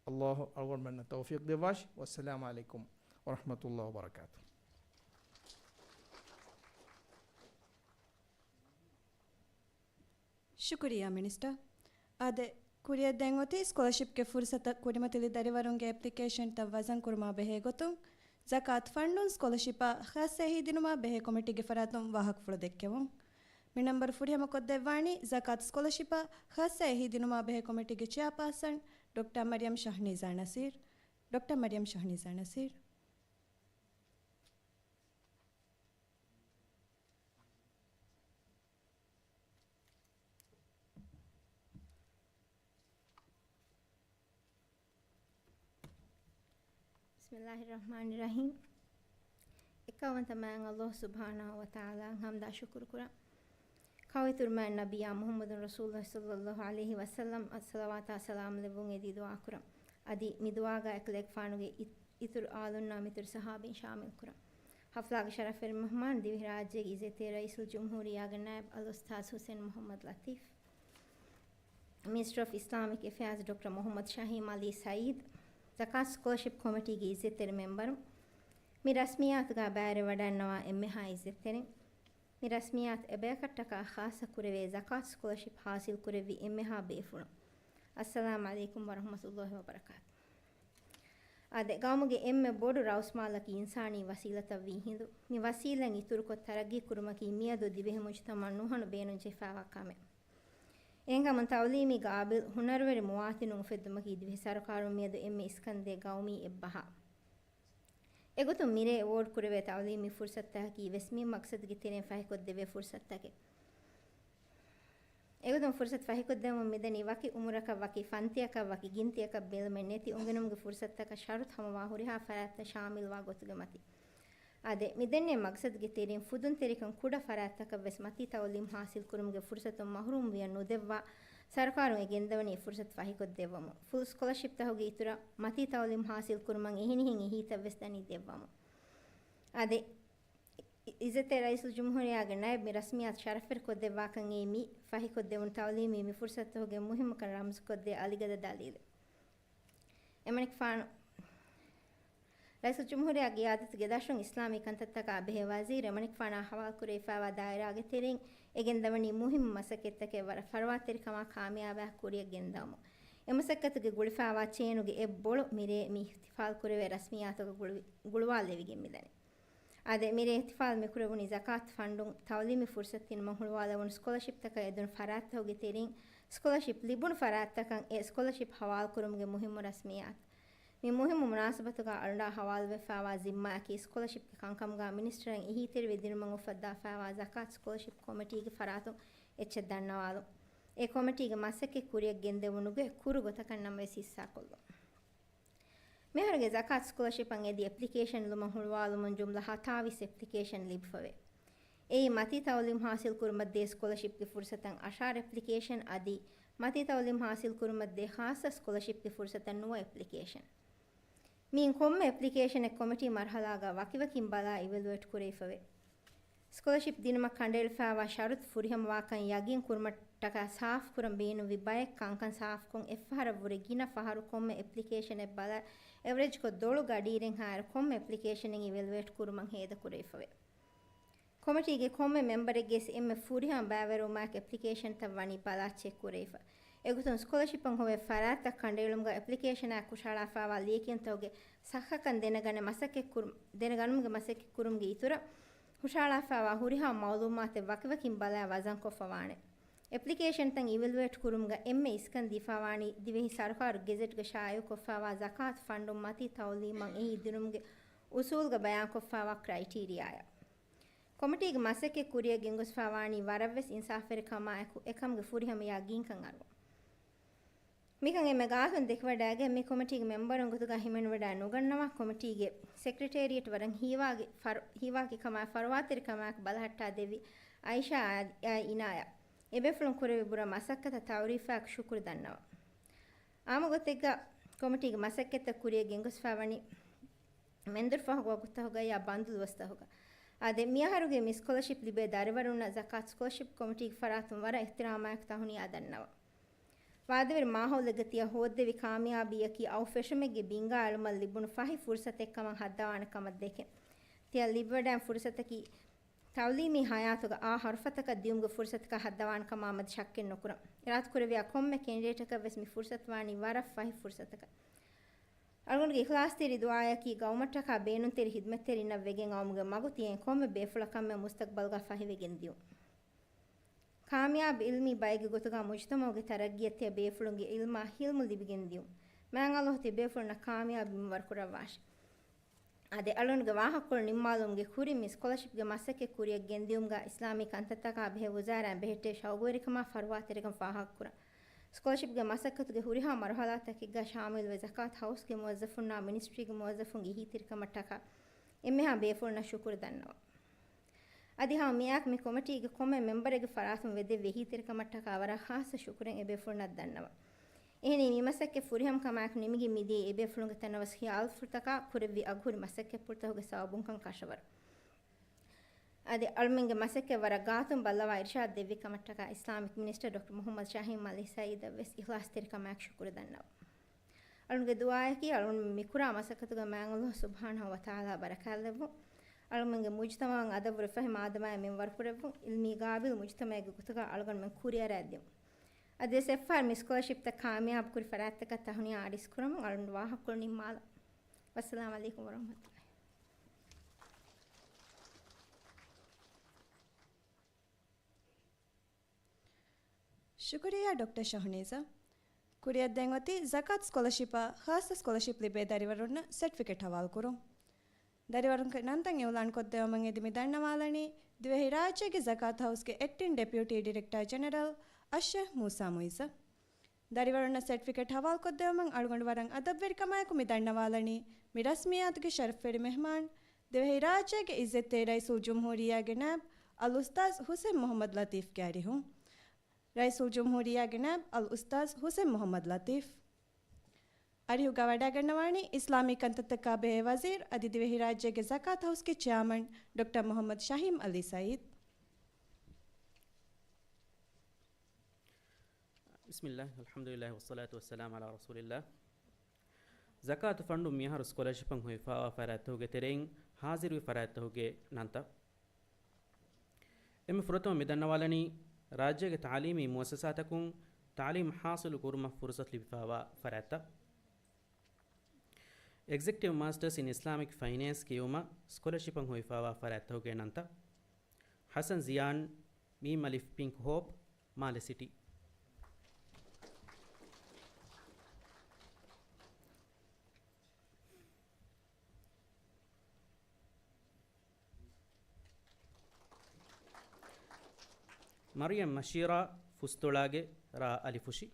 ﷲ އަޅުގަނޑުމެންނަށް ތައުފީޤު ދެއްވާށި. ވައްސަލާމު ޢަލައިކުމް ވަރަޙްމަތުﷲ ވަބަރަކާތުހު. ޝުކުރިއްޔާ މިނިސްޓަރ. އާދެ، ކުރިއަށް ދެން އޮތީ ސްކޮލަޝިޕްގެ ފުރުސަތަށް ކުރިމަތިލި ދަރިވަރުންގެ އެޕްލިކޭޝަންތައް ވަޒަން ކުރުމާ ބެހޭ ގޮތުން، ޒަކާތު ފަންޑުން ސްކޮލަޝިޕާ ޚާއްޞަ އެހީ ދިނުމާ ބެހޭ ކޮމިޓީގެ ފަރާތުން ވާހަކަފުޅު ދެއްކެވުން. މި ނަންބަރު ފުރިހަމަ ކޮށްދެއްވާނީ، ޒަކާތު ސްކޮލަޝިޕާ ޚާއްޞަ އެހީ ދިނުމާ ބެހޭ ކޮމިޓީގެ ޗެއާޕާސަން ޑޮކްޓަރ މަރިޔަމް ޝަހްނީޒާ ނަސީރް. ޑޮކްޓަރ މަރިޔަމް ޝަހްނީޒާ ނަސީރް. ބިސްމިއްލާހި ރަޙްމާނި ރަޙީމް. އެކައުވަންތަ މާތް ﷲ ސުބްޙާނަހޫ ވަތަޢާލާއަށް ޙަމްދާ ޝުކުރު ކުރަން. ކައު އިތުރު މާތް ނަބިއްޔާ މުޙައްމަދު ރަސޫލުﷲ ޞައްލައްލާހު ޢަލައިހި ވަސައްލަމަށް ޞަލަވާތާ ސަލާމް ލެއްވުން އެދި ދުޢާ ކުރަން. އަދި މި ދުޢާގަ އެކަލޭގެފާނުގެ އިތުރު އާލުންނާ މިތުރު ޞަޙާބީން ޝާމިލް ކުރަން. ޙަފްލާގެ ޝަރަފްވެރި މެހުމާން ދިވެހިރާއްޖޭގެ އިއްޒަތްތެރި ރައީސުލްޖުމްހޫރިއްޔާގެ ނާއިބް އަލްއުސްތާޛު ޙުސައިން މުޙައްމަދު ލަތީފް. މިނިސްޓަރ އޮފް އިސްލާމިކް އެފެއާޒް ޑޮކްޓަރ މުޙައްމަދު ޝާހީމް ޢަލީ ސަޢީދު، ޒަކާތު ސްކޮލަރޝިޕް ކޮމިޓީގެ ޢިއްޒަތްތެރި މެމްބަރު، މި ރަސްމިއްޔާތުގަ ބައިވެރިވަޑައިންނަވާ އެންމެހާ ޢިއްޒަތްތެރިން، މި ރަސްމިއްޔާތު އެބަޔަކަށްޓަކާ ޚާއްޞަ ކުރެވޭ ޒަކާތު ސްކޮލަރޝިޕް ޙާޞިލް ކުރެއްވި އެންމެހާ ބޭފުޅުން، އައްސަލާމް ޢަލައިކުމް ވަރަޙްމަތުﷲ ވަބަރަކާތު. އާދެ، ގައުމުގެ އެންމެ ބޮޑު ރައުސްމާލަކީ އިންސާނީ ވަސީލަތަށް ވީ ހިނދު، މި ވަސީލަތް އިތުރުކޮށް ތަރައްގީ ކުރުމަކީ މިއަދު ދިވެހި މުޖުތަމަޢަށް ނުހަނު ބޭނުންޖެހިފައިވާ ކަމެއް. އެހެންކަމުން ތަޢުލީމީ ގާބިލް ހުނަރުވެރި މުވާތިނުން އުފެއްދުމަކީ ދިވެހި ސަރުކާރުން މިއަދު އެންމެ އިސްކަންދޭ ގައުމީ އެއްބަހާ. އެގޮތުން މިރޭ އެވޯޑް ކުރެވޭ ތަޢުލީމީ ފުރުޞަތުތަކަކީ ވެސް މި މަޤްޞަދުގެ ތެރެއިން ފަހިކޮށްދެވޭ ފުރުޞަތުތަކެއް. އެގޮތުން ފުރުޞަތު ފަހިކޮށްދެވުމުން މިދަނީ ވަކި އުމުރަކަށް ވަކި ފަންތިއަކަށް ވަކި ގިންތިއަކަށް ބެލުމެއް ނެތި އުނގެނުމުގެ ފުރުޞަތުތަކަށް ޝަރުޠު ހަމަވާ ހުރިހާ ފަރާތްތައް ޝާމިލްވާ ގޮތުގެ މަތި. އާދެ، މިދެންނެވި މަޤްޞަދުގެ ތެރެއިން ފުދުންތެރިކަން ކުޑަ ފަރާތްތަކަށް ވެސް މަތީ ތަޢުލީމް ޙާޞިލް ކުރުމުގެ ފުރުޞަތުން މަޙްރޫމް ވިޔަ ނުދެއްވާ، ސަރުކާރުން އެ ގެންދަވަނީ އެ ފުރުޞަތު ފަހިކޮށްދެއްވަމުން. ފުލް ސްކޮލަރޝިޕްތަކުގެ އިތުރަށް މަތީ ތަޢުލީމް ޙާޞިލް ކުރުމަށް އެހިނިހެން އެހީތައް ވެސް ދަނީ ދެއްވަމުން. އާދެ، އި-، އިއްޒަތްތެރި ރައީސުލްޖުމްހޫރިއްޔާގެ ނައިބް މި ރަސްމިއްޔާތު ޝަރަފްވެރިކޮށްދެއްވާކަން އެއީ މި ފަހިކޮށްދެވުނު ތަޢުލީމީ މި ފުރުޞަތުގެ މުހިއްމުކަން ރަމްޒުކޮށްދޭ އަލިގަދަ ދަލީލެއް. އެމަނިކުފާނު ރައީސުލްޖުމްހޫރިއްޔާގެ އިއާދަތުގެ ދަށުން އިސްލާމީ ކަންތައްތަކާ ބެހޭ ވަޒީރު އެމަނިކުފާނާ ހަވާލުކުރެވިފައިވާ ދާއިރާގެ ތެރެއިން އެ ގެންދަވަނީ މުހިއްމު މަސައްކަތްތަކެއް ވަރަށް ފަރުވާތެރިކަމާ ކާމިޔާބާ ކުރިއަށް ގެންދަވަމުން. އެ މަސައްކަތުގެ ގުޅިފައިވާ ޗޭނުގެ އެއްބޮޅު މިރޭ މި އިޙްތިފާލް ކުރެވޭ ރަސްމިއްޔާތުގަ ގުޅުވި-، ގުޅުވާލެވިގެން މިދަނީ. އާދެ، މިރޭ އިޙްތިފާލް މިކުރެވުނީ ޒަކާތު ފަންޑުން ތަޢުލީމީ ފުރުޞަތު ދިނުމަށް ހުޅުވާލެވުނު ސްކޮލަރޝިޕްތަކަށް އެދުނު ފަރާތްތަކުގެ ތެރެއިން ސްކޮލަރޝިޕް ލިބުނު ފަރާތްތަކަށް އެ ސްކޮލަރޝިޕް ހަވާލުކުރުމުގެ މުހިއްމު ރަސްމިއްޔާތު. މި މުހިއްމު މުނާސަބަތުގަ އަޅުގަނޑާ ހަވާލުވެފައިވާ ޒިންމާއަކީ ސްކޮލަރޝިޕްގެ ކަންކަމުގަ މިނިސްޓަރަށް އެހީތެރިވެ ދިނުމަށް އުފައްދާފައިވާ ޒަކާތު ސްކޮލަރޝިޕް ކޮމިޓީގެ ފަރާތުން އެއްޗެއް ދަންނަވާލުން. އެ ކޮމިޓީގެ މަސައްކަތް ކުރިއަށް ގެންދެވުނުގެ ކުރު ގޮތަކަށް ނަމަވެސް ހިއްސާކޮށްލުން. މިއަހަރުގެ ޒަކާތު ސްކޮލަރޝިޕަށް އެދި އެޕްލިކޭޝަން ލުމަށް ހުޅުވާލުމުން ޖުމްލަ ހަތާވީސް އެޕްލިކޭޝަން ލިބިފަވޭ. އެއީ މަތީ ތަޢުލީމް ޙާޞިލް ކުރުމަށްދޭ ސްކޮލަރޝިޕްގެ ފުރުޞަތަށް އަށާރަ އެޕްލިކޭޝަން އަދި މަތީ ތަޢުލީމް ޙާޞިލް ކުރުމަށްދޭ ޚާއްޞަ ސްކޮލަރޝިޕްގެ ފުރުޞަތަށް ނުވަ އެޕްލިކޭޝަން. މިއިން ކޮންމެ އެޕްލިކޭޝަނެއް ކޮމިޓީ މަރުޙަލާގަ ވަކިވަކިން ބަލާ އިވެލުއޭޓް ކުރެވިފަވޭ. ސްކޮލަރޝިޕް ދިނުމަށް ކަނޑައެޅިފައިވާ ޝަރުޠު ފުރިހަމަވާކަން ޔަގީން ކުރުމަށްޓަކާ ސާފުކުރަން ބޭނުންވި ބައެއް ކަންކަން ސާފުކޮށް އެއްފަހަރަށްވުރެ ގިނަ ފަހަރު ކޮންމެ އެޕްލިކޭޝަނެއް ބަލާ އެވަރެޖްކޮށް ދޮޅު ގަޑިއިރެއްހާއިރު ކޮންމެ އެޕްލިކޭޝަނެއް އިވެލުއޭޓް ކުރުމަށް ހޭދަކުރެވިފަވޭ. ކޮމިޓީގެ ކޮންމެ މެމްބަރެއްގެ އެންމެ ފުރިހަމަ ބައިވެރިވުމާއެކު އެޕްލިކޭޝަންތައް ވަނީ ބަލާ ޗެކް ކުރެވިފަ. އެގޮތުން ސްކޮލަރޝިޕަށް ހޮވޭ ފަރާތްތައް ކަނޑައެޅުމުގަ އެޕްލިކޭޝަނާއެކު ހުށަހަޅާފައިވާ ލިޔެކިޔުންތަކުގެ ޞައްޙަކަން ދެނެގަނެ މަސައްކަތް ކުރު-، ދެނެގަނުމުގެ މަސައްކަތް ކުރުމުގެ އިތުރަށް ހުށަހަޅާފައިވާ ހުރިހާ މައުލޫމާތެއް ވަކިވަކިން ބަލާ ވަޒަންކޮށްފަވާނެ. އެޕްލިކޭޝަންތައް އިވެލުއޭޓް ކުރުމުގަ އެންމެ އިސްކަން ދީފަވާނީ ދިވެހި ސަރުކާރު ގެޒެޓްގަ ޝާއިޢުކޮށްފައިވާ ޒަކާތު ފަންޑުން މަތީ ތަޢުލީމަށް އެހީ ދިނުމުގެ އުސޫލުގަ ބަޔާންކޮށްފައިވާ ކްރައިޓީރިއާއަށް. ކޮމިޓީގެ މަސައްކަތް ކުރިއަށް ގެންގޮސްފައިވާނީ ވަރަށްވެސް އިންސާފުވެރިކަމާއެކު އެކަމުގެ ފުރިހަމަ ޔަގީންކަން އަރުވަން. މިކަން އެންމެ ގާތުން ދެކިވަޑައިގެން މި ކޮމިޓީގެ މެމްބަރުން ގޮތުގަ ހިމެނިވަޑައި ނުގަންނަވާ، ކޮމިޓީގެ ސެކްރެޓޭރިއެޓް ވަރަށް ހީވާގި ފަރު-، ހީވާގި ކަމާއި ފަރުވާތެރިކަމާއެކު ބަލަހައްޓާ ދެއްވި އައިޝާ އާ އިނާޔާ އެބޭފުޅުން ކުރެއްވި ބުރަ މަސައްކަތަށް ތައުރީފާއެކު ޝުކުރު ދަންނަވަން. އާއްމު ގޮތެއްގަ ކޮމިޓީގެ މަސައްކަތްތައް ކުރިއަށް ގެންގޮސްފައިވަނީ މެންދުރުފަހު ވަގުތުތަކުގައި އާ ބަންދު ދުވަސްތަކުގަ. އާދެ، މިއަހަރުގެ މި ސްކޮލަރޝިޕް ލިބޭ ދަރިވަރުންނަށް ޒަކާތު ސްކޮލަރޝިޕް ކޮމިޓީގެ ފަރާތުން ވަރަށް އިޙްތިރާމާއެކު ތަހުނިޔާ ދަންނަވަން. ވާދަވެރި މާހައުލެއްގަ ތިޔަ ހޯއްދެވި ކާމިޔާބީއަކީ އައު ފެށުމެއްގެ ބިންގާ އެޅުމަށް ލިބުނު ފަހި ފުރުސަތެއްކަމަށް ހައްދަވާނެ ކަމަށް ދެކެން. ތިޔަ ލިބިވަޑައި ފުރުސަތަކީ ތަޢުލީމީ ހަޔާތުގަ އާ ހަރުފަތަކަށް ދިޔުމުގެ ފުރުސަތަކަށް ހައްދަވާނެ ކަމާ މަދު ޝައްކެއް ނުކުރަން. އިރާދަކުރެއްވިޔާ ކޮންމެ ކެނޑިޑޭޓަކަށް ވެސް މި ފުރުސަތު ވާނީ ވަރަށް ފަހި ފުރުސަތަކަށް. އަޅުގަނޑުގެ އިޚްލާޞްތެރި ދުޢާއަކީ ގައުމަށްޓަކާ ބޭނުންތެރި ޚިދުމަތްތެރިންނަށް ވެގެން އައުމުގެ މަގު ތިޔައިން ކޮންމެ ބޭފުޅަކަށްމެ މުސްތަޤްބަލްގަ ފަހިވެގެން ދިޔުން. ކާމިޔާބު ޢިލްމީ ބައެއްގެ ގޮތުގަ މުޖުތަމަޢުގެ ތަރައްގީއަށް ތިޔަ ބޭފުޅުންގެ ޢިލްމާ ޙިލްމު ލިބިގެން ދިޔުން. މާތް ﷲ ތި ބޭފުޅުންނަށް ކާމިޔާބު މިންވަރުކުރައްވާށި. އާދެ، އަޅުގަނޑުގެ ވާހަކަކޮޅު ނިންމާލުމުގެ ކުރިން މި ސްކޮލަޝިޕްގެ މަސައްކަތް ކުރިއަށް ގެންދިޔުމުގަ އިސްލާމީ ކަންތައްތަކާ ބެހޭ ވުޒާރާއިން ބެހެއްޓޭ ޝައުގުވެރިކަމާ ފަރުވާތެރިކަން ފާހަގަކުރަން. ސްކޮލަޝިޕްގެ މަސައްކަތުގެ ހުރިހާ މަރުޙަލާތަކެއްގަ ޝާމިލުވެ ޒަކާތު ހައުސްގެ މުވައްޒަފުންނާ މިނިސްޓްރީގެ މުވައްޒަފުންގެ އެހީތެރިކަމަށްޓަކާ އެންމެހާ ބޭފުޅުންނަށް ޝުކުރު ދަންނަވަން. އަދި ހަމަ މިއާއެކު މި ކޮމިޓީގެ ކޮންމެ މެމްބަރެއްގެ ފަރާތުން ވެދެއްވި އެހީތެރިކަމަށްޓަކާ ވަރަށް ޚާއްޞަ ޝުކުރެއް އެބޭފުޅުންނަށް ދަންނަވަން. އެހެނީ މި މަސައްކަތް ފުރިހަމަ ކަމާއެކު ނިމިގެން މިދިޔައީ އެބޭފުޅުންގެ ތަނަވަސް ޚިޔާލުފުޅުތަކާ ކުރެއްވި އަގުހުރި މަސައްކަތްޕުޅުތަކުގެ ސަބަބުންކަން ކަށަވަރު. އަދި އަޅުމެންގެ މަސައްކަތް ވަރަށް ގާތުން ބައްލަވާ އިރްޝާދު ދެއްވި ކަމަށްޓަކާ އިސްލާމިކް މިނިސްޓަރ ޑޮކްޓަރ މުހައްމަދު ޝަހީމް އަލީ ސައީދަށް ވެސް އިޚްލާޞްތެރިކަމާއެކު ޝުކުރު ދަންނަވަން. އަޅުންގެ ދުޢާއަކީ އަޅުން މިކުރާ މަސައްކަތުގެ މާތް ﷲ ސުބްޙާނަހޫ ވަތަޢާލާ ބަރަކާތްލެއްވުން، އަޅުމެންގެ މުޖުތަމަޢުން އަދަބު ރުފަހެއް މާދަމާއެއް މިންވަރުކުރެއްވުން، ޢިލްމީ ޤާބިލް މުޖުތަމަޢެއްގެ ގޮތުގަ އަޅުގަނޑުމެން ކުރިއަރައަށް ދިއުން. އަދިވެސް އެއްފަހަރު މި ސްކޮލަރޝިޕްތައް ކާމިޔާބު ކުރި ފަރާތްތަކަށް ތަހުނިޔާ އަޑިސްކުރަމުން އަޅުން ވާހަކަކޮޅު ނިންމާލަން. ވައްސަލާމް ޢަލައިކުމް ވަރަޙްމަތުﷲ. ޝުކުރިއްޔާ ޑޮކްޓަރ ޝަހުނީޒާ. ކުރިއަށްދޭން އޮތީ ޒަކާތު ސްކޮލަރޝިޕާ ޚާއްޞަ ސްކޮލަރޝިޕް ލިބޭ ދަރިވަރުންނަށް ސެޓްފިކެޓް ހަވާލުކުރުން. ދަރިވަރުންގެ ނަންތައް އިއުލާން ކޮށްދެވުމަށް އެދި މި ދަންނަވާލަނީ ދިވެހިރާއްޖޭގެ ޒަކާތު ހައުސްގެ އެކްޓިން ޑެޕިއުޓީ ޑިރެކްޓާ ޖެނެރަލް އައްޝޭޚް މޫސާ މުޢިއްޒަށް. ދަރިވަރުންނަށް ސެޓްފިކެޓް ހަވާލުކޮށްދެވުމަށް އަޅުގަނޑު ވަރަށް އަދަބުވެރިކަމާއެކު މި ދަންނަވާލަނީ މި ރަސްމިއްޔާތުގެ ޝަރަފުވެރި މެހްމާން، ދިވެހިރާއްޖޭގެ އިއްޒަތްތެރި ރައީސުލްޖުމްހޫރިއްޔާގެ ނައިބު އަލްއުސްތާޛު ޙުސެން މުޙައްމަދު ލަޠީފްގެ އަރިހުން. ރައީސުލްޖުމްހޫރިއްޔާގެ ނައިބު އަލްއުސްތާޛު ޙުސެން މުޙައްމަދު ލަޠީފް. އަރިހުގަ ވަޑައިގަންނަވާނީ އިސްލާމީ ކަންތައްތަކާ ބެހޭ ވަޒީރު އަދި ދިވެހިރާއްޖޭގެ ޒަކާތު ހައުސްގެ ޗެއާމަން ޑޮކްޓަރ މުޙައްމަދު ޝަހީމް ޢަލީ ސައީދު. ބިސްމިއްލާހި، އަލްޙަމްދުލިއްލާހި، ވައްޞަލާތު ވައްސަލާމު ޢަލާ ރަސޫލިއްލާހް. ޒަކާތު ފަންޑުން މިއަހަރު ސްކޮލަރޝިޕަށް ހޮވިފާވާ ފަރާތްތަކުގެ ތެރެއިން ހާޒިރުވި ފަރާތްތަކުގެ ނަންތައް. އެންމެ ފުރަތަމަ މި ދަންނަވާލަނީ، ރާއްޖޭގެ ތަޢުލީމީ މުއައްސަސާތަކުން ތަޢުލީމް ޙާޞިލު ކުރުމަށް ފުރުޞަތު ލިބިފާވާ ފަރާތްތައް. އެގްޒެކެޓިވް މާސްޓަރސް އިން އިސްލާމިކް ފައިނޭންސް ކިޔެވުމަށް ސްކޮލަރޝިޕަށް ހޮވިފާވާ ފަރާތްތަކުގެ ނަންތައް. ޙަސަން ޒިޔާން، މީމް އަލިފް ޕިންކް ހޯޕް، މާލެ ސިޓީ. މަރިޔަމް މަޝީރާ ފުސްތޮޅާގެ ރާ އަލިފުށި.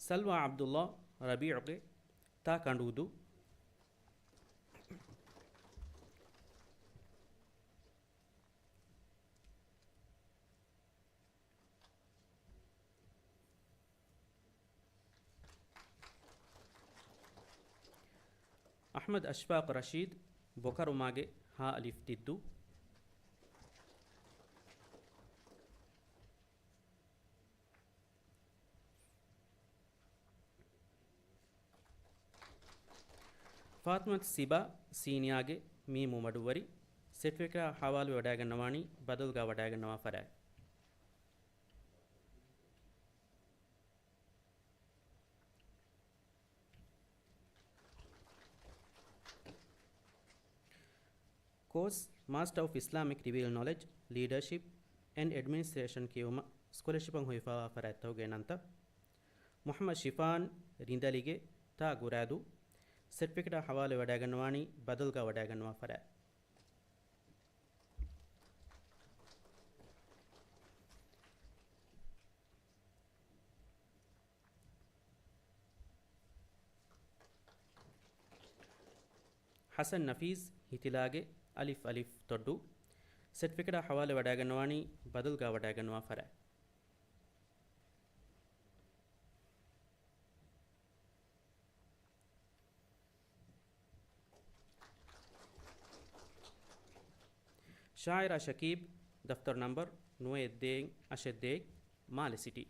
ސަލްވާ ޢަބްދުﷲ ރަބީޢުގެ ތާ ކަނޑޫދޫ. އަޙްމަދު އަޝްފާޤު ރަޝީދު ބޮކަރުމާގެ ހާ އަލިފް ދިއްދޫ. ފާތިމަތު ސިބާ ސީނިއާގެ މީމު މަޑުއްވަރި، ސެޓްފިކެޓާ ހަވާލުވެވަޑައިގަންނަވާނީ ބަދަލުގާ ވަޑައިގަންނަވާ ފަރާތް. ކޯސް، މާސްޓަރ އޮފް އިސްލާމިކް ރިވިއަލް ނޮލެޖް، ލީޑަރޝިޕް އެންޑް އެޑްމިނިސްޓްރޭޝަން ކިޔެވުމަށް ސްކޮލަރޝިޕަށް ހޮވިފާވާ ފަރާތްތަކުގެ ނަންތައް. މުޙައްމަދު ޝިފާން ރިނދަލިގެ ތާ ގުރާދޫ، ސެޓްފިކެޓާ ހަވާލުވެވަޑައިގަންނަވާނީ ބަދަލުގާ ވަޑައިގަންނަވާ ފަރާތް. ޙަސަން ނަފީސް ހިތިލާގެ އަލިފް އަލިފް ތޮއްޑޫ، ސެޓްފިކެޓާ ހަވާލުވެވަޑައިގަންނަވާނީ ބަދަލުގާ ވަޑައިގަންނަވާ ފަރާތް. ޝާއިރާ ޝަކީބް، ދަފްތަރު ނަންބަރު ނުވައެއް ދޭއް އަށެއް ދޭއް، މާލެ ސިޓީ.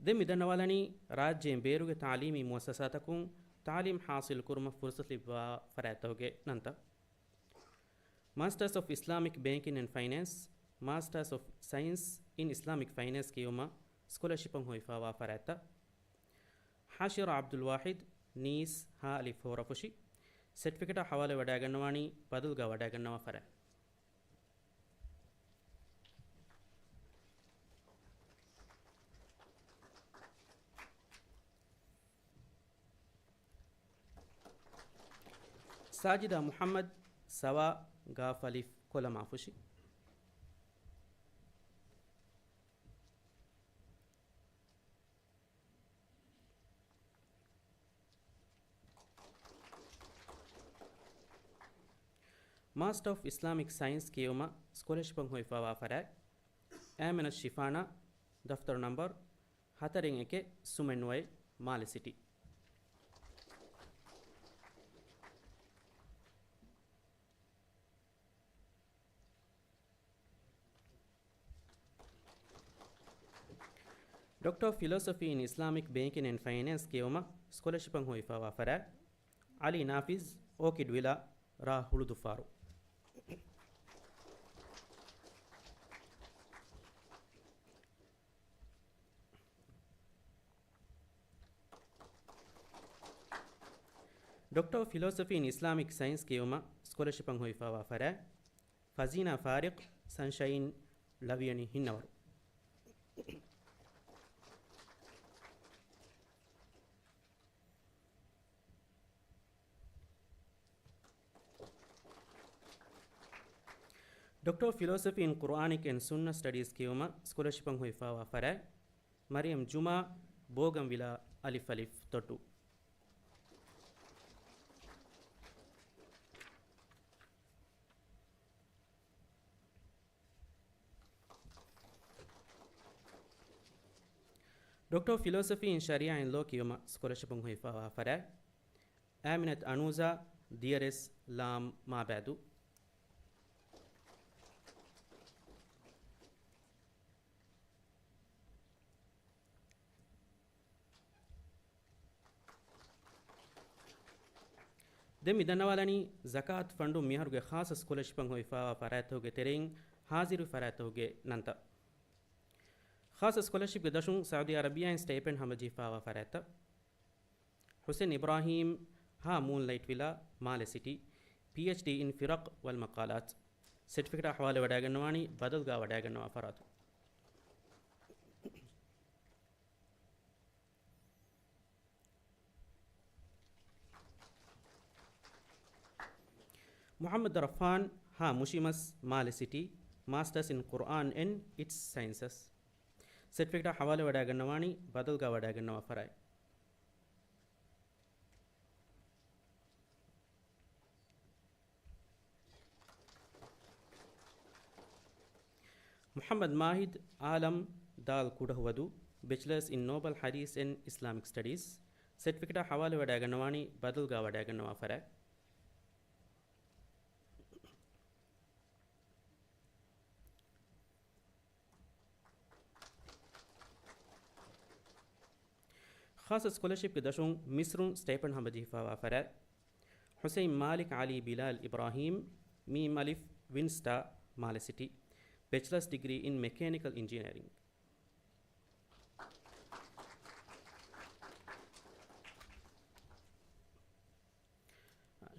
ދެން މިދަންނަވާލަނީ، ރާއްޖޭން ބޭރުގެ ތަޢުލީމީ މުއައްސަސާތަކުން ތަޢުލީމް ޙާޞިލު ކުރުމަށް ފުރުޞަތު ލިބިފާވާ ފަރާތްތަކުގެ ނަންތައް. މާސްޓަރސް އޮފް އިސްލާމިކް ބޭންކިން އެންޑް ފައިނޭންސް، މާސްޓަރސް އޮފް ސައިންސް އިން އިސްލާމިކް ފައިނޭންސް ކިޔެވުމަށް ސްކޮލަރޝިޕަށް ހޮވިފާވާ ފަރާތްތައް. ހާޝިރާ ޢަބްދުލް ވާޙިދު، ނީސް، ހާ އަލިފް ހޯރަފުށި، ސެޓްފިކެޓާ ހަވާލު ވަޑައިގަންނަވާނީ ބަދަލުގާ ވަޑައިގަންނަވާ ފަރާތް. ސާޖިދާ މުޙައްމަދު، ސަވާ، ގާފް އަލިފް ކޮލަމާފުށި. މާސްޓަރ އޮފް އިސްލާމިކް ސައިންސް ކިޔެވުމަށް ސްކޮލަޝިޕަށް ހޮވިފައިވާ ފަރާތް، އައިމިނަތު ޝިފާނާ، ދަފްތަރު ނަމްބަރު ހަތަރެއް އެކެއް، ސުމެންވައި، މާލެ ސިޓީ. ޑޮކްޓަރ އޮފް ފިލޯސޮފީ އިން އިސްލާމިކް ބޭންކިން އެންޑް ފައިނޭންސް ކިޔެވުމަށް ސްކޮލަޝިޕަށް ހޮވިފައިވާ ފަރާތް، އަލީ ނާފިޒް، އޯކިޑް ވިލާ، ރ. ހުޅުދުފާރު. ޑޮކްޓަރ އޮފް ފިލޯސޮފީ އިން އިސްލާމިކް ސައިންސް ކިޔެވުމަށް ސްކޮލަޝިޕަށް ހޮވިފައިވާ ފަރާތް، ފަޒީނާ ފާރިޤް، ސަންޝައިން، ޅަވިޔަނި ހިންނަވަރު. ޑޮކްޓަރ އޮފް ފިލޯސޮފީ އިން ޤުރްއާނިކް އެންޑް ސުންނަ ސްޓަޑީޒް ކިޔެވުމަށް ސްކޮލަޝިޕަށް ހޮވިފައިވާ ފަރާތް، މަރިޔަމް ޖުމާ، ބޯގަންވިލާ، އަލިފް އަލިފް ދޮޓު. ޑޮކްޓަރ އޮފް ފިލޯސޮފީ އިން ޝަރީޢާ އިން ލޯ ކިޔުމަށް ސްކޮލަޝިޕުން ހޮވިފައިވާ ފަރާތް، އައިމިނަތު އަނޫޒާ، ދިޔަރެސް، ލާމް، މާބައިދޫ. ދެން މި ދަންނަވާލަނީ ޒަކާތު ފަންޑުން މިއަހަރުގެ ޚާއްޞަ ސްކޮލަޝިޕަށް ހޮވިފައިވާ ފަރާތްތަކުގެ ތެރެއިން ހާޒިރު ފަރާތްތަކުގެ ނަންތައް. ޚާއްޞަ ސްކޮލަޝިޕްގެ ދަށުން ސައުދީ އަރަބިއާއިން ސްޓައިޕެންޑް ހަމަޖެހިފައިވާ ފަރާތްތައް. ޙުސެން އިބްރާހީމް، ހ. މޫންލައިޓް ވިލާ، މާލެ ސިޓީ، ޕީއެޗްޑީ އިން ފިރަޤް ވަލް މަޤާލާތް. ސެޓްފިކެޓާ ހަވާލުވެވަޑައިގަންނަވާނީ ބަދަލުގާ ވަޑައިގަންނަވާ ފަރާތުން. މުޙައްމަދު ރަފްހާން، ހ. މުށިމަސް، މާލެ ސިޓީ، މާސްޓަރސް އިން ޤުރްއާން އެންޑް އިޓްސް ސައިންސަސް. ސެޓްފިކެޓާ ހަވާލުވެވަޑައިގަންނަވާނީ ބަދަލުގާ ވަޑައިގަންނަވާ ފަރާތް. މުޙައްމަދު މާހިދު އާލަމް، ދާލް ކުޑަހުވަދޫ، ބެޗުލަރސް އިން ނޯބަލް ޙަދީޘް އެންޑް އިސްލާމިކް ސްޓަޑީސް. ސެޓްފިކެޓާ ހަވާލުވެވަޑައިގަންނަވާނީ ބަދަލުގާ ވަޑައިގަންނަވާ ފަރާތް. ޚާއްޞަ ސްކޮލަޝިޕްގެ ދަށުން މިސްރުން ސްޓައިޕެންޑް ހަމަޖެހިފައިވާ ފަރާތް، ޙުސައިން މާލިކް ޢަލީ ބިލާލް އިބްރާހީމް، މީމް އަލިފް، ވިންސްޓާ، މާލެ ސިޓީ، ބެޗުލަރސް ޑިގްރީ އިން މެކޭނިކަލް އިންޖިނިއަރިން.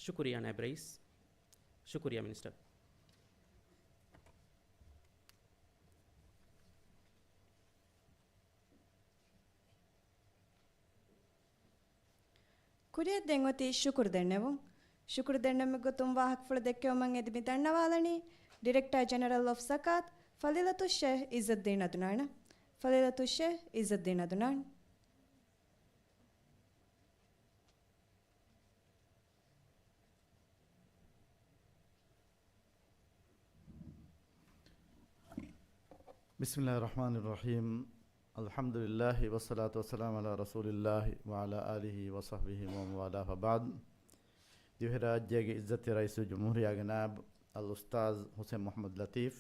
ޝުކުރިއްޔާ ނައިބް ރައީސް. ޝުކުރިއްޔާ މިނިސްޓަރ. ކުރިއަށް ދެން އޮތީ ޝުކުރު ދެންނެވުން. ޝުކުރު ދެންނެވުމުގެ ގޮތުން ވާހަކަފުޅު ދެއްކެވުމަށް އެދި މި ދަންނަވާލަނީ ޑިރެކްޓާ ޖެނެރަލް އޮފް ޒަކާތް ފަޟީލަތު ޝޭޚް އިއްޒައްދީން އަދުނާނަށް. ފަޟީލަތު ޝޭޚް އިއްޒައްދީން އަދުނާން. بسم الله الرحمن الرحيم. الحمد لله والصلاة والسلام على رسول الله وعلى آله وصحبه ومن والاه وبعد. ދިވެހިރާއްޖޭގެ އިއްޒަތްތެރި ރައީސުލްޖުމްހޫރިއްޔާގެ ނާއިބު އަލްއުސްތާޛް ޙުސެން މުޙައްމަދު ލަތީފް،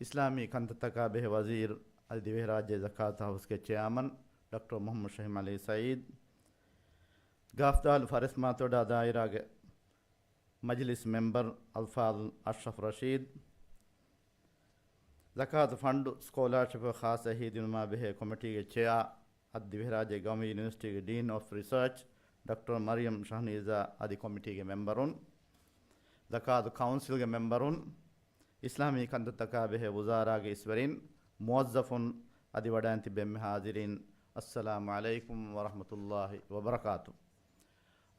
އިސްލާމީ ކަންތައްތަކާ ބެހޭ ވަޒީރު އަދި ދިވެހިރާއްޖޭ ޒަކާތު ހައުސްގެ ޗެއާމަން ޑޮކްޓަރ މުޙައްމަދު ޝަހީމް ޢަލީ ސަޢީދު، ގާފްދާލު ފަރެސްމާތޮޑާ ދާއިރާގެ މަޖިލިސް މެމްބަރު އަލްފާޟިލް އަޝްރަފް ރަޝީދު، ޒަކާތު ފަންޑު ސްކޯލާޝިޕް ޚާއްޞަ އެހީދިނުމާ ބެހޭ ކޮމިޓީގެ ޗެއާ އަދި ދިވެހިރާއްޖޭ ގައުމީ ޔުނިވަރސިޓީގެ ޑީން އޮފް ރިސާޗް ޑޮކްޓަރ މަރިޔަމް ޝަހްނީޒާ އަދި ކޮމިޓީގެ މެމްބަރުން، ޒަކާތު ކައުންސިލްގެ މެމްބަރުން، އިސްލާމީ ކަންތައްތަކާ ބެހޭ ވުޒާރާގެ އިސްވެރިން، މުވައްޒަފުން އަދި ވަޑައިން ތިބި އެންމެ ޙާޟިރީން، އައްސަލާމު ޢަލައިކުމް ވަރަޙްމަތުﷲި ވަބަރަކާތު.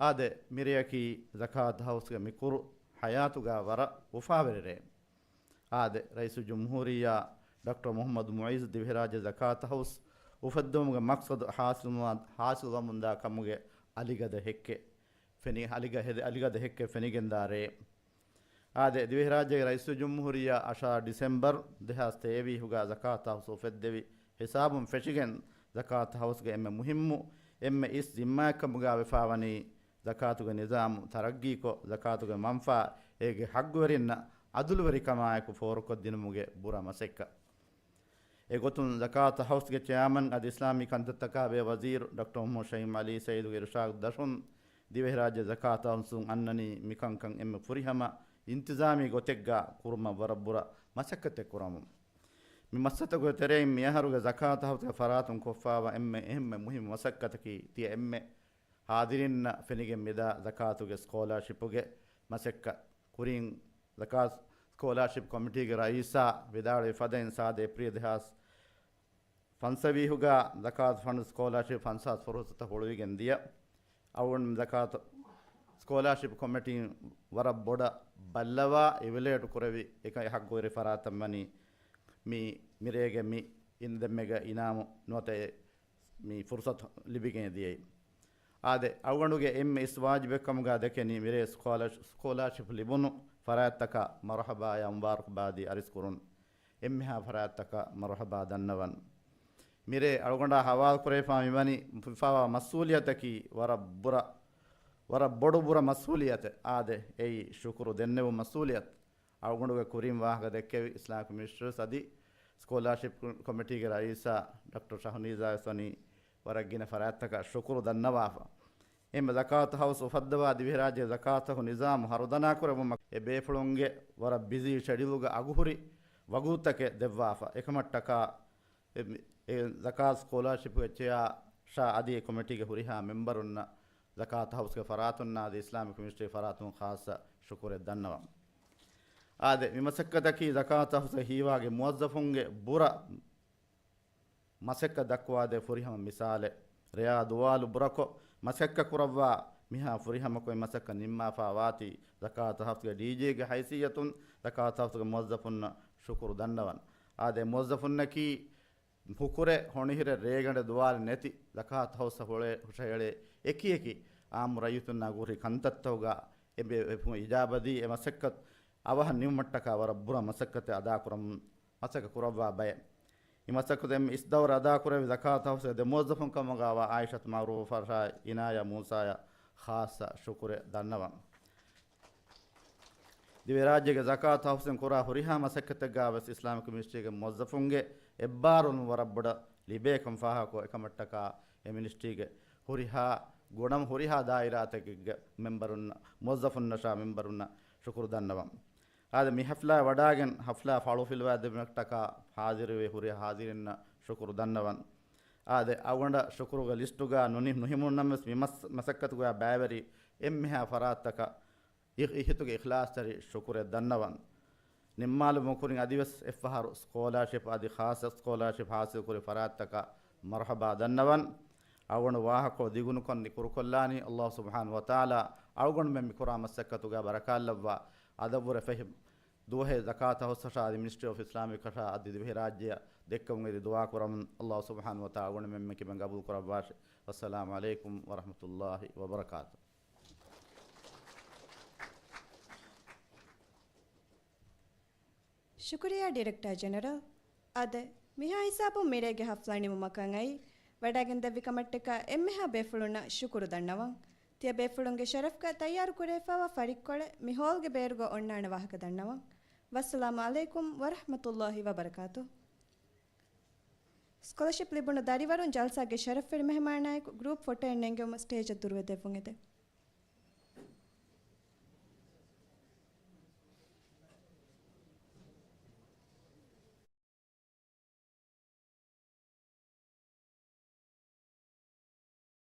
އާދެ، މިރެއަކީ ޒަކާތު ހައުސްގެ މި ކުރު ޙަޔާތުގާ ވަރަށް އުފާވެރި ރެއެއް. އާދެ، ރައީސުލްޖުމްހޫރިއްޔާ ޑޮކްޓަރ މުޙައްމަދު މުޢިއްޒު ދިވެހިރާއްޖެ ޒަކާތު ހައުސް އުފެއްދުމުގެ މަޤްޞަދު ޙާޞިލުވާ-، ޙާޞިލުވަމުންދާ ކަމުގެ އަލިގަދަ ހެއްކެއް ފެނި-، އަލިގަ-، ހެދެ-، އަލިގަދަ ހެއްކެއް ފެނިގެންދާ ރެއެއް. އާދެ، ދިވެހިރާއްޖޭގެ ރައީސުލްޖުމްހޫރިއްޔާ އަށާރަ ޑިސެމްބަރު ދެހާސް ތޭވީސްގަ ޒަކާތު ހައުސް އުފެއްދެވި ހިސާބުން ފެށިގެން، ޒަކާތު ހައުސްގެ އެންމެ މުހިއްމު، އެންމެ އިސް ޒިންމާއެއްކަމުގަ ވެފަވަނީ، ޒަކާތުގެ ނިޒާމު ތަރައްގީކޮށް، ޒަކާތުގެ މަންފާ އޭގެ ހައްގުވެރިންނަށް އަދުލުވެރިކަމާއެކު ފޯރުކޮށްދިނުމުގެ ބުރަ މަސައްކަތް. އެގޮތުން، ޒަކާތު ހައުސްގެ ޗެއާމަން އަދި އިސްލާމީ ކަންތައްތަކާ ބޭއްވި ވަޒީރު ޑޮކްޓަރ މުހައްމަދު ޝަހީމް އަލީ ސައީދުގެ އިރުޝާދު ދަށުން، ދިވެހިރާއްޖެ ޒަކާތު ހައުސުން އަންނަނީ މިކަންކަން އެންމެ ފުރިހަމަ އިންތިޒާމީ ގޮތެއްގަ ކުރުމަށް ވަރަށް ބުރަ މަސައްކަތެއް ކުރަމުން. މި މަސައްކަތުގެ ތެރެއިން މިއަހަރުގެ ޒަކާތު ހައުސްގެ ފަރާތުން ކޮށްފަވާ އެންމެ އެންމެ މުހިއްމު މަސައްކަތަކީ، ތިޔަ އެންމެ ހާޒިރިންނަށް ފެނިގެން މިދާ ޒަކާތުގެ ސްކޯލާޝިޕުގެ މަސައްކަތް. ކުރިން ޒަކާތު ސްކޯލާޝިޕް ކޮމިޓީގެ ރައީސާ ވިދާޅުވި ފަދައިން، ސާދަ އޭޕްރީލް ދެހާސް ފަންސަވީހުގަ ޒަކާތު ފަންޑް ސްކޯލާޝިޕް ފަންސާސް ފުރުސަތަށް ހުޅުވިގެން ދިޔަ. އަޅުގަނޑު ޒަކާތު ސްކޯލާޝިޕް ކޮމިޓީން ވަރަށް ބޮޑަށް ބައްލަވާ އިވެލުއޭޓް ކުރެވި އެކަ ހައްގުވެރި ފަރާތަށް ވަނީ މި މިރޭގެ މި އިން ދެންމެގަ އިނާމު ނުވަތަ އެ މި ފުރުސަތު ލިބިގެން ދިޔައީ. އާދެ، އަޅުގަނޑުގެ އެންމެ އިސް ވާޖިބެއްކަމުގަ ދެކެނީ މިރޭ ސްކޯލާޝް-، ސްކޯލާޝިޕް ލިބުނު ފަރާތްތަކަށް މަރުޙަބާޔާ މުބާރަކްބާދީ އަރިސްކުރުން. އެންމެހާ ފަރާތްތަކަށް މަރުޙަބާ ދަންނަވަން. މިރޭ އަޅުގަނޑާ ހަވާލު ކުރެވިފާ މިވަނީ ފިފާވާ މަސްއޫލިއްޔަތަކީ ވަރަށް ބުރަ، ވަރަށް ބޮޑު ބުރަ މަސްއޫލިއްޔަތެއް. އާދެ، އެއީ ޝުކުރު ދެންނެވުން މަސްއޫލިއްޔަތު. އަޅުގަނޑުގެ ކުރިން ވާހަކަ ދެއްކެވި އިސްލާމިކް މިނިސްޓްރީސް އަދި ސްކޯލާޝިޕް ކޮމިޓީގެ ރައީސާ ޑޮކްޓަރ ޝަހުނީޒާ ވެސް ވަނީ ވަރަށް ގިނަ ފަރާތްތަކަށް ޝުކުރު ދަންނަވާފަ. އެންމެ ޒަކާތު ހައުސް އުފައްދަވާ ދިވެހިރާއްޖޭ ޒަކާތު ނިޒާމު ހަރުދަނާކުރެއްވުމަށް އެ ބޭފުޅުންގެ ވަރަށް ބިޒީ ޝެޑިއުލްގަ އަގުހުރި ވަގުތުތަކެއް ދެއްވާފަ. އެކަމަށްޓަކާ އެ، އެ ޒަކާތު ސްކޯލާޝިޕްގެ ޗެއާ ޝާ އަދި އެ ކޮމިޓީގެ ހުރިހާ މެމްބަރުންނަށް ޒަކާތު ހައުސްގެ ފަރާތުންނާ އަދި އިސްލާމިކް މިނިސްޓްރީ ފަރާތުން ޚާއްޞަ ޝުކުރެއް ދަންނަވަން. އާދެ، މި މަސައްކަތަކީ ޒަކާތު ހައުސްގެ ހީވާގި މުވައްޒަފުންގެ ބުރަ މަސައްކަތް ދައްކުވާދޭ ފުރިހަމަ މިސާލެއް. ރެޔާ ދުވާލު ބުރަކޮށް މަސައްކަތް ކުރައްވާ މިހާ ފުރިހަމަކޮށް މަސައްކަތް ނިންމާފާ ވާތީ، ޒަކާތު ހައުސްގެ ޑީޖީގެ ހައިސިއްޔަތުން ޒަކާތު ހައުސްގެ މުވައްޒަފުންނަށް ޝުކުރު ދަންނަވަން. އާދެ، މުވައްޒަފުންނަކީ ހުކުރެ ހޮނިހިރެ ރޭގަނޑެ ދުވާލެއް ނެތި ޒަކާތު ހައުސް ހުޅޭ ހުށަހެޅޭ އެކިއެކި އާއްމު ރައްޔިތުންނާ ގުރި ކަންތައްތަކުގަ އެބޭފުޅުން އިޖާބަދީ އެ މަސައްކަތް އަވަހަށް ނިމުމަށްޓަކާ ވަރަށް ބުރަ މަސައްކަތެއް އަދާކުރަމުން މަސައްކަތް ކުރައްވާ ބައެއް. މި މަސައްކަތު އެންމެ އިސް ދައުރަށް އަދާކުރެއްވި ޒަކާތު ހައުސްގެ ދެ މުވައްޒަފުން ކަމުގައިވާ އާއިޝަތު މައުރޫފާ ޝާ، އިނާޔާ މޫސާޔަށް ޚާއްޞަ ޝުކުރެއް ދަންނަވަން. ދިވެހިރާއްޖޭގެ ޒަކާތު ހައުސްއިން ކުރާ ހުރިހާ މަސައްކަތެއްގައި ވެސް އިސްލާމިކް މިނިސްޓްރީގެ މުވައްޒަފުންގެ އެއްބާރުލުން ވަރަށް ބޮޑަށް ލިބޭކަން ފާހަގަކޮށް، އެކަމަށްޓަކާ އެ މިނިސްޓްރީގެ ހުރިހާ ގުނަ-، ހުރިހާ ދާއިރާތަކެއްގެ މެމްބަރުންނަށް، މުވައްޒަފުންނަށާ މެމްބަރުންނަށް ޝުކުރު ދަންނަވަން. އާދެ، މި ހަފްލާ ވަޑާގެން ހަފްލާ ފާޅުފިލުވާ ދެމަކްޓަކާ ހާޒިރުވެ ހުރި ހާޒިރިންނަށް ޝުކުރު ދަންނަވަން. އާދެ، އަޅުގަނޑަށް ޝުކުރުގެ ލިސްޓުގަ ނުނި-، ނުހިމުންނަމަވެސް މި މަސް-، މަސައްކަތުގަ ބައިވެރި އެންމެހާ ފަރާތްތަކަށް އި-، އިހިތުގެ އިޚްލާޞްތެރި ޝުކުރެއް ދަންނަވަން. ނިންމާލުމުގެ ކުރިން އަދިވެސް އެއްފަހަރު ސްކޯލާޝިޕް އަދި ޚާއްޞަ ސްކޯލާޝިޕް ހާސިލްކުރި ފަރާތްތަކަށް މަރުޙަބާ ދަންނަވަން. އަޅުގަނޑު ވާހަކަކޮޅު ދިގުނުކޮށް ކުރުކޮށްލާނީ. ﷲ ސުބްޙާނަހޫ ވަތަޢާލާ އަޅުގަނޑުމެން މި ކުރާ މަސައްކަތުގަ ބަރަކާތްލައްވާ، އަދަށްވުރެ ފެހި ދުވަހެއް ޒަކާތު ހައުސަށާ އަދި މިނިސްޓްރީ އޮފް އިސްލާމިކް އަށާ އަދި ދިވެހިރާއްޖެއަށް ދެއްކެވުން އެދި ދުޢާ ކުރަމުން. ﷲ ސުބްޙާނަހޫ ވަތަޢާލާ އަޅުގަނޑުމެން މި ކިބައިން ގަބޫލު ކުރައްވާށި. ވައްސަލާމު ޢަލައިކުމް ވަރަޙްމަތުﷲި ވަބަރަކާތުހު. ޝުކުރިއްޔާ ޑިރެކްޓަރ ޖެނެރަލް. އާދެ، މިހާ ހިސާބުން މިރޭގެ ހަފްލާ ނިމުމަކަށް އައީ. ވަޑައިގެން ދެއްވި ކަމަށްޓަކާ އެންމެހާ ބޭފުޅުންނަށް ޝުކުރު ދަންނަވަން. ތިޔަބޭފުޅުންގެ ޝަރަފްގަ ތައްޔާރު ކުރެވިފައިވާ ފަރިއްކޮޅެއް މި ހޯލްގެ ބޭރުގަ އޮންނާނެ ވާހަކަ ދަންނަވަން. ވައްސަލާމު ޢަލައިކުމް ވަރަޙްމަތުﷲި ވަބަރަކާތުހު. ސްކޮލަޝިޕް ލިބުނު ދަރިވަރުން ޖަލްސާގެ ޝަރަފްވެރި މެހެމާނާއެކު ގްރޫޕް ފޮޓޯއެއް ނެންގެވުމަށް ސްޓޭޖަށް ދުރުވެ ދެއްވުން އެދެން.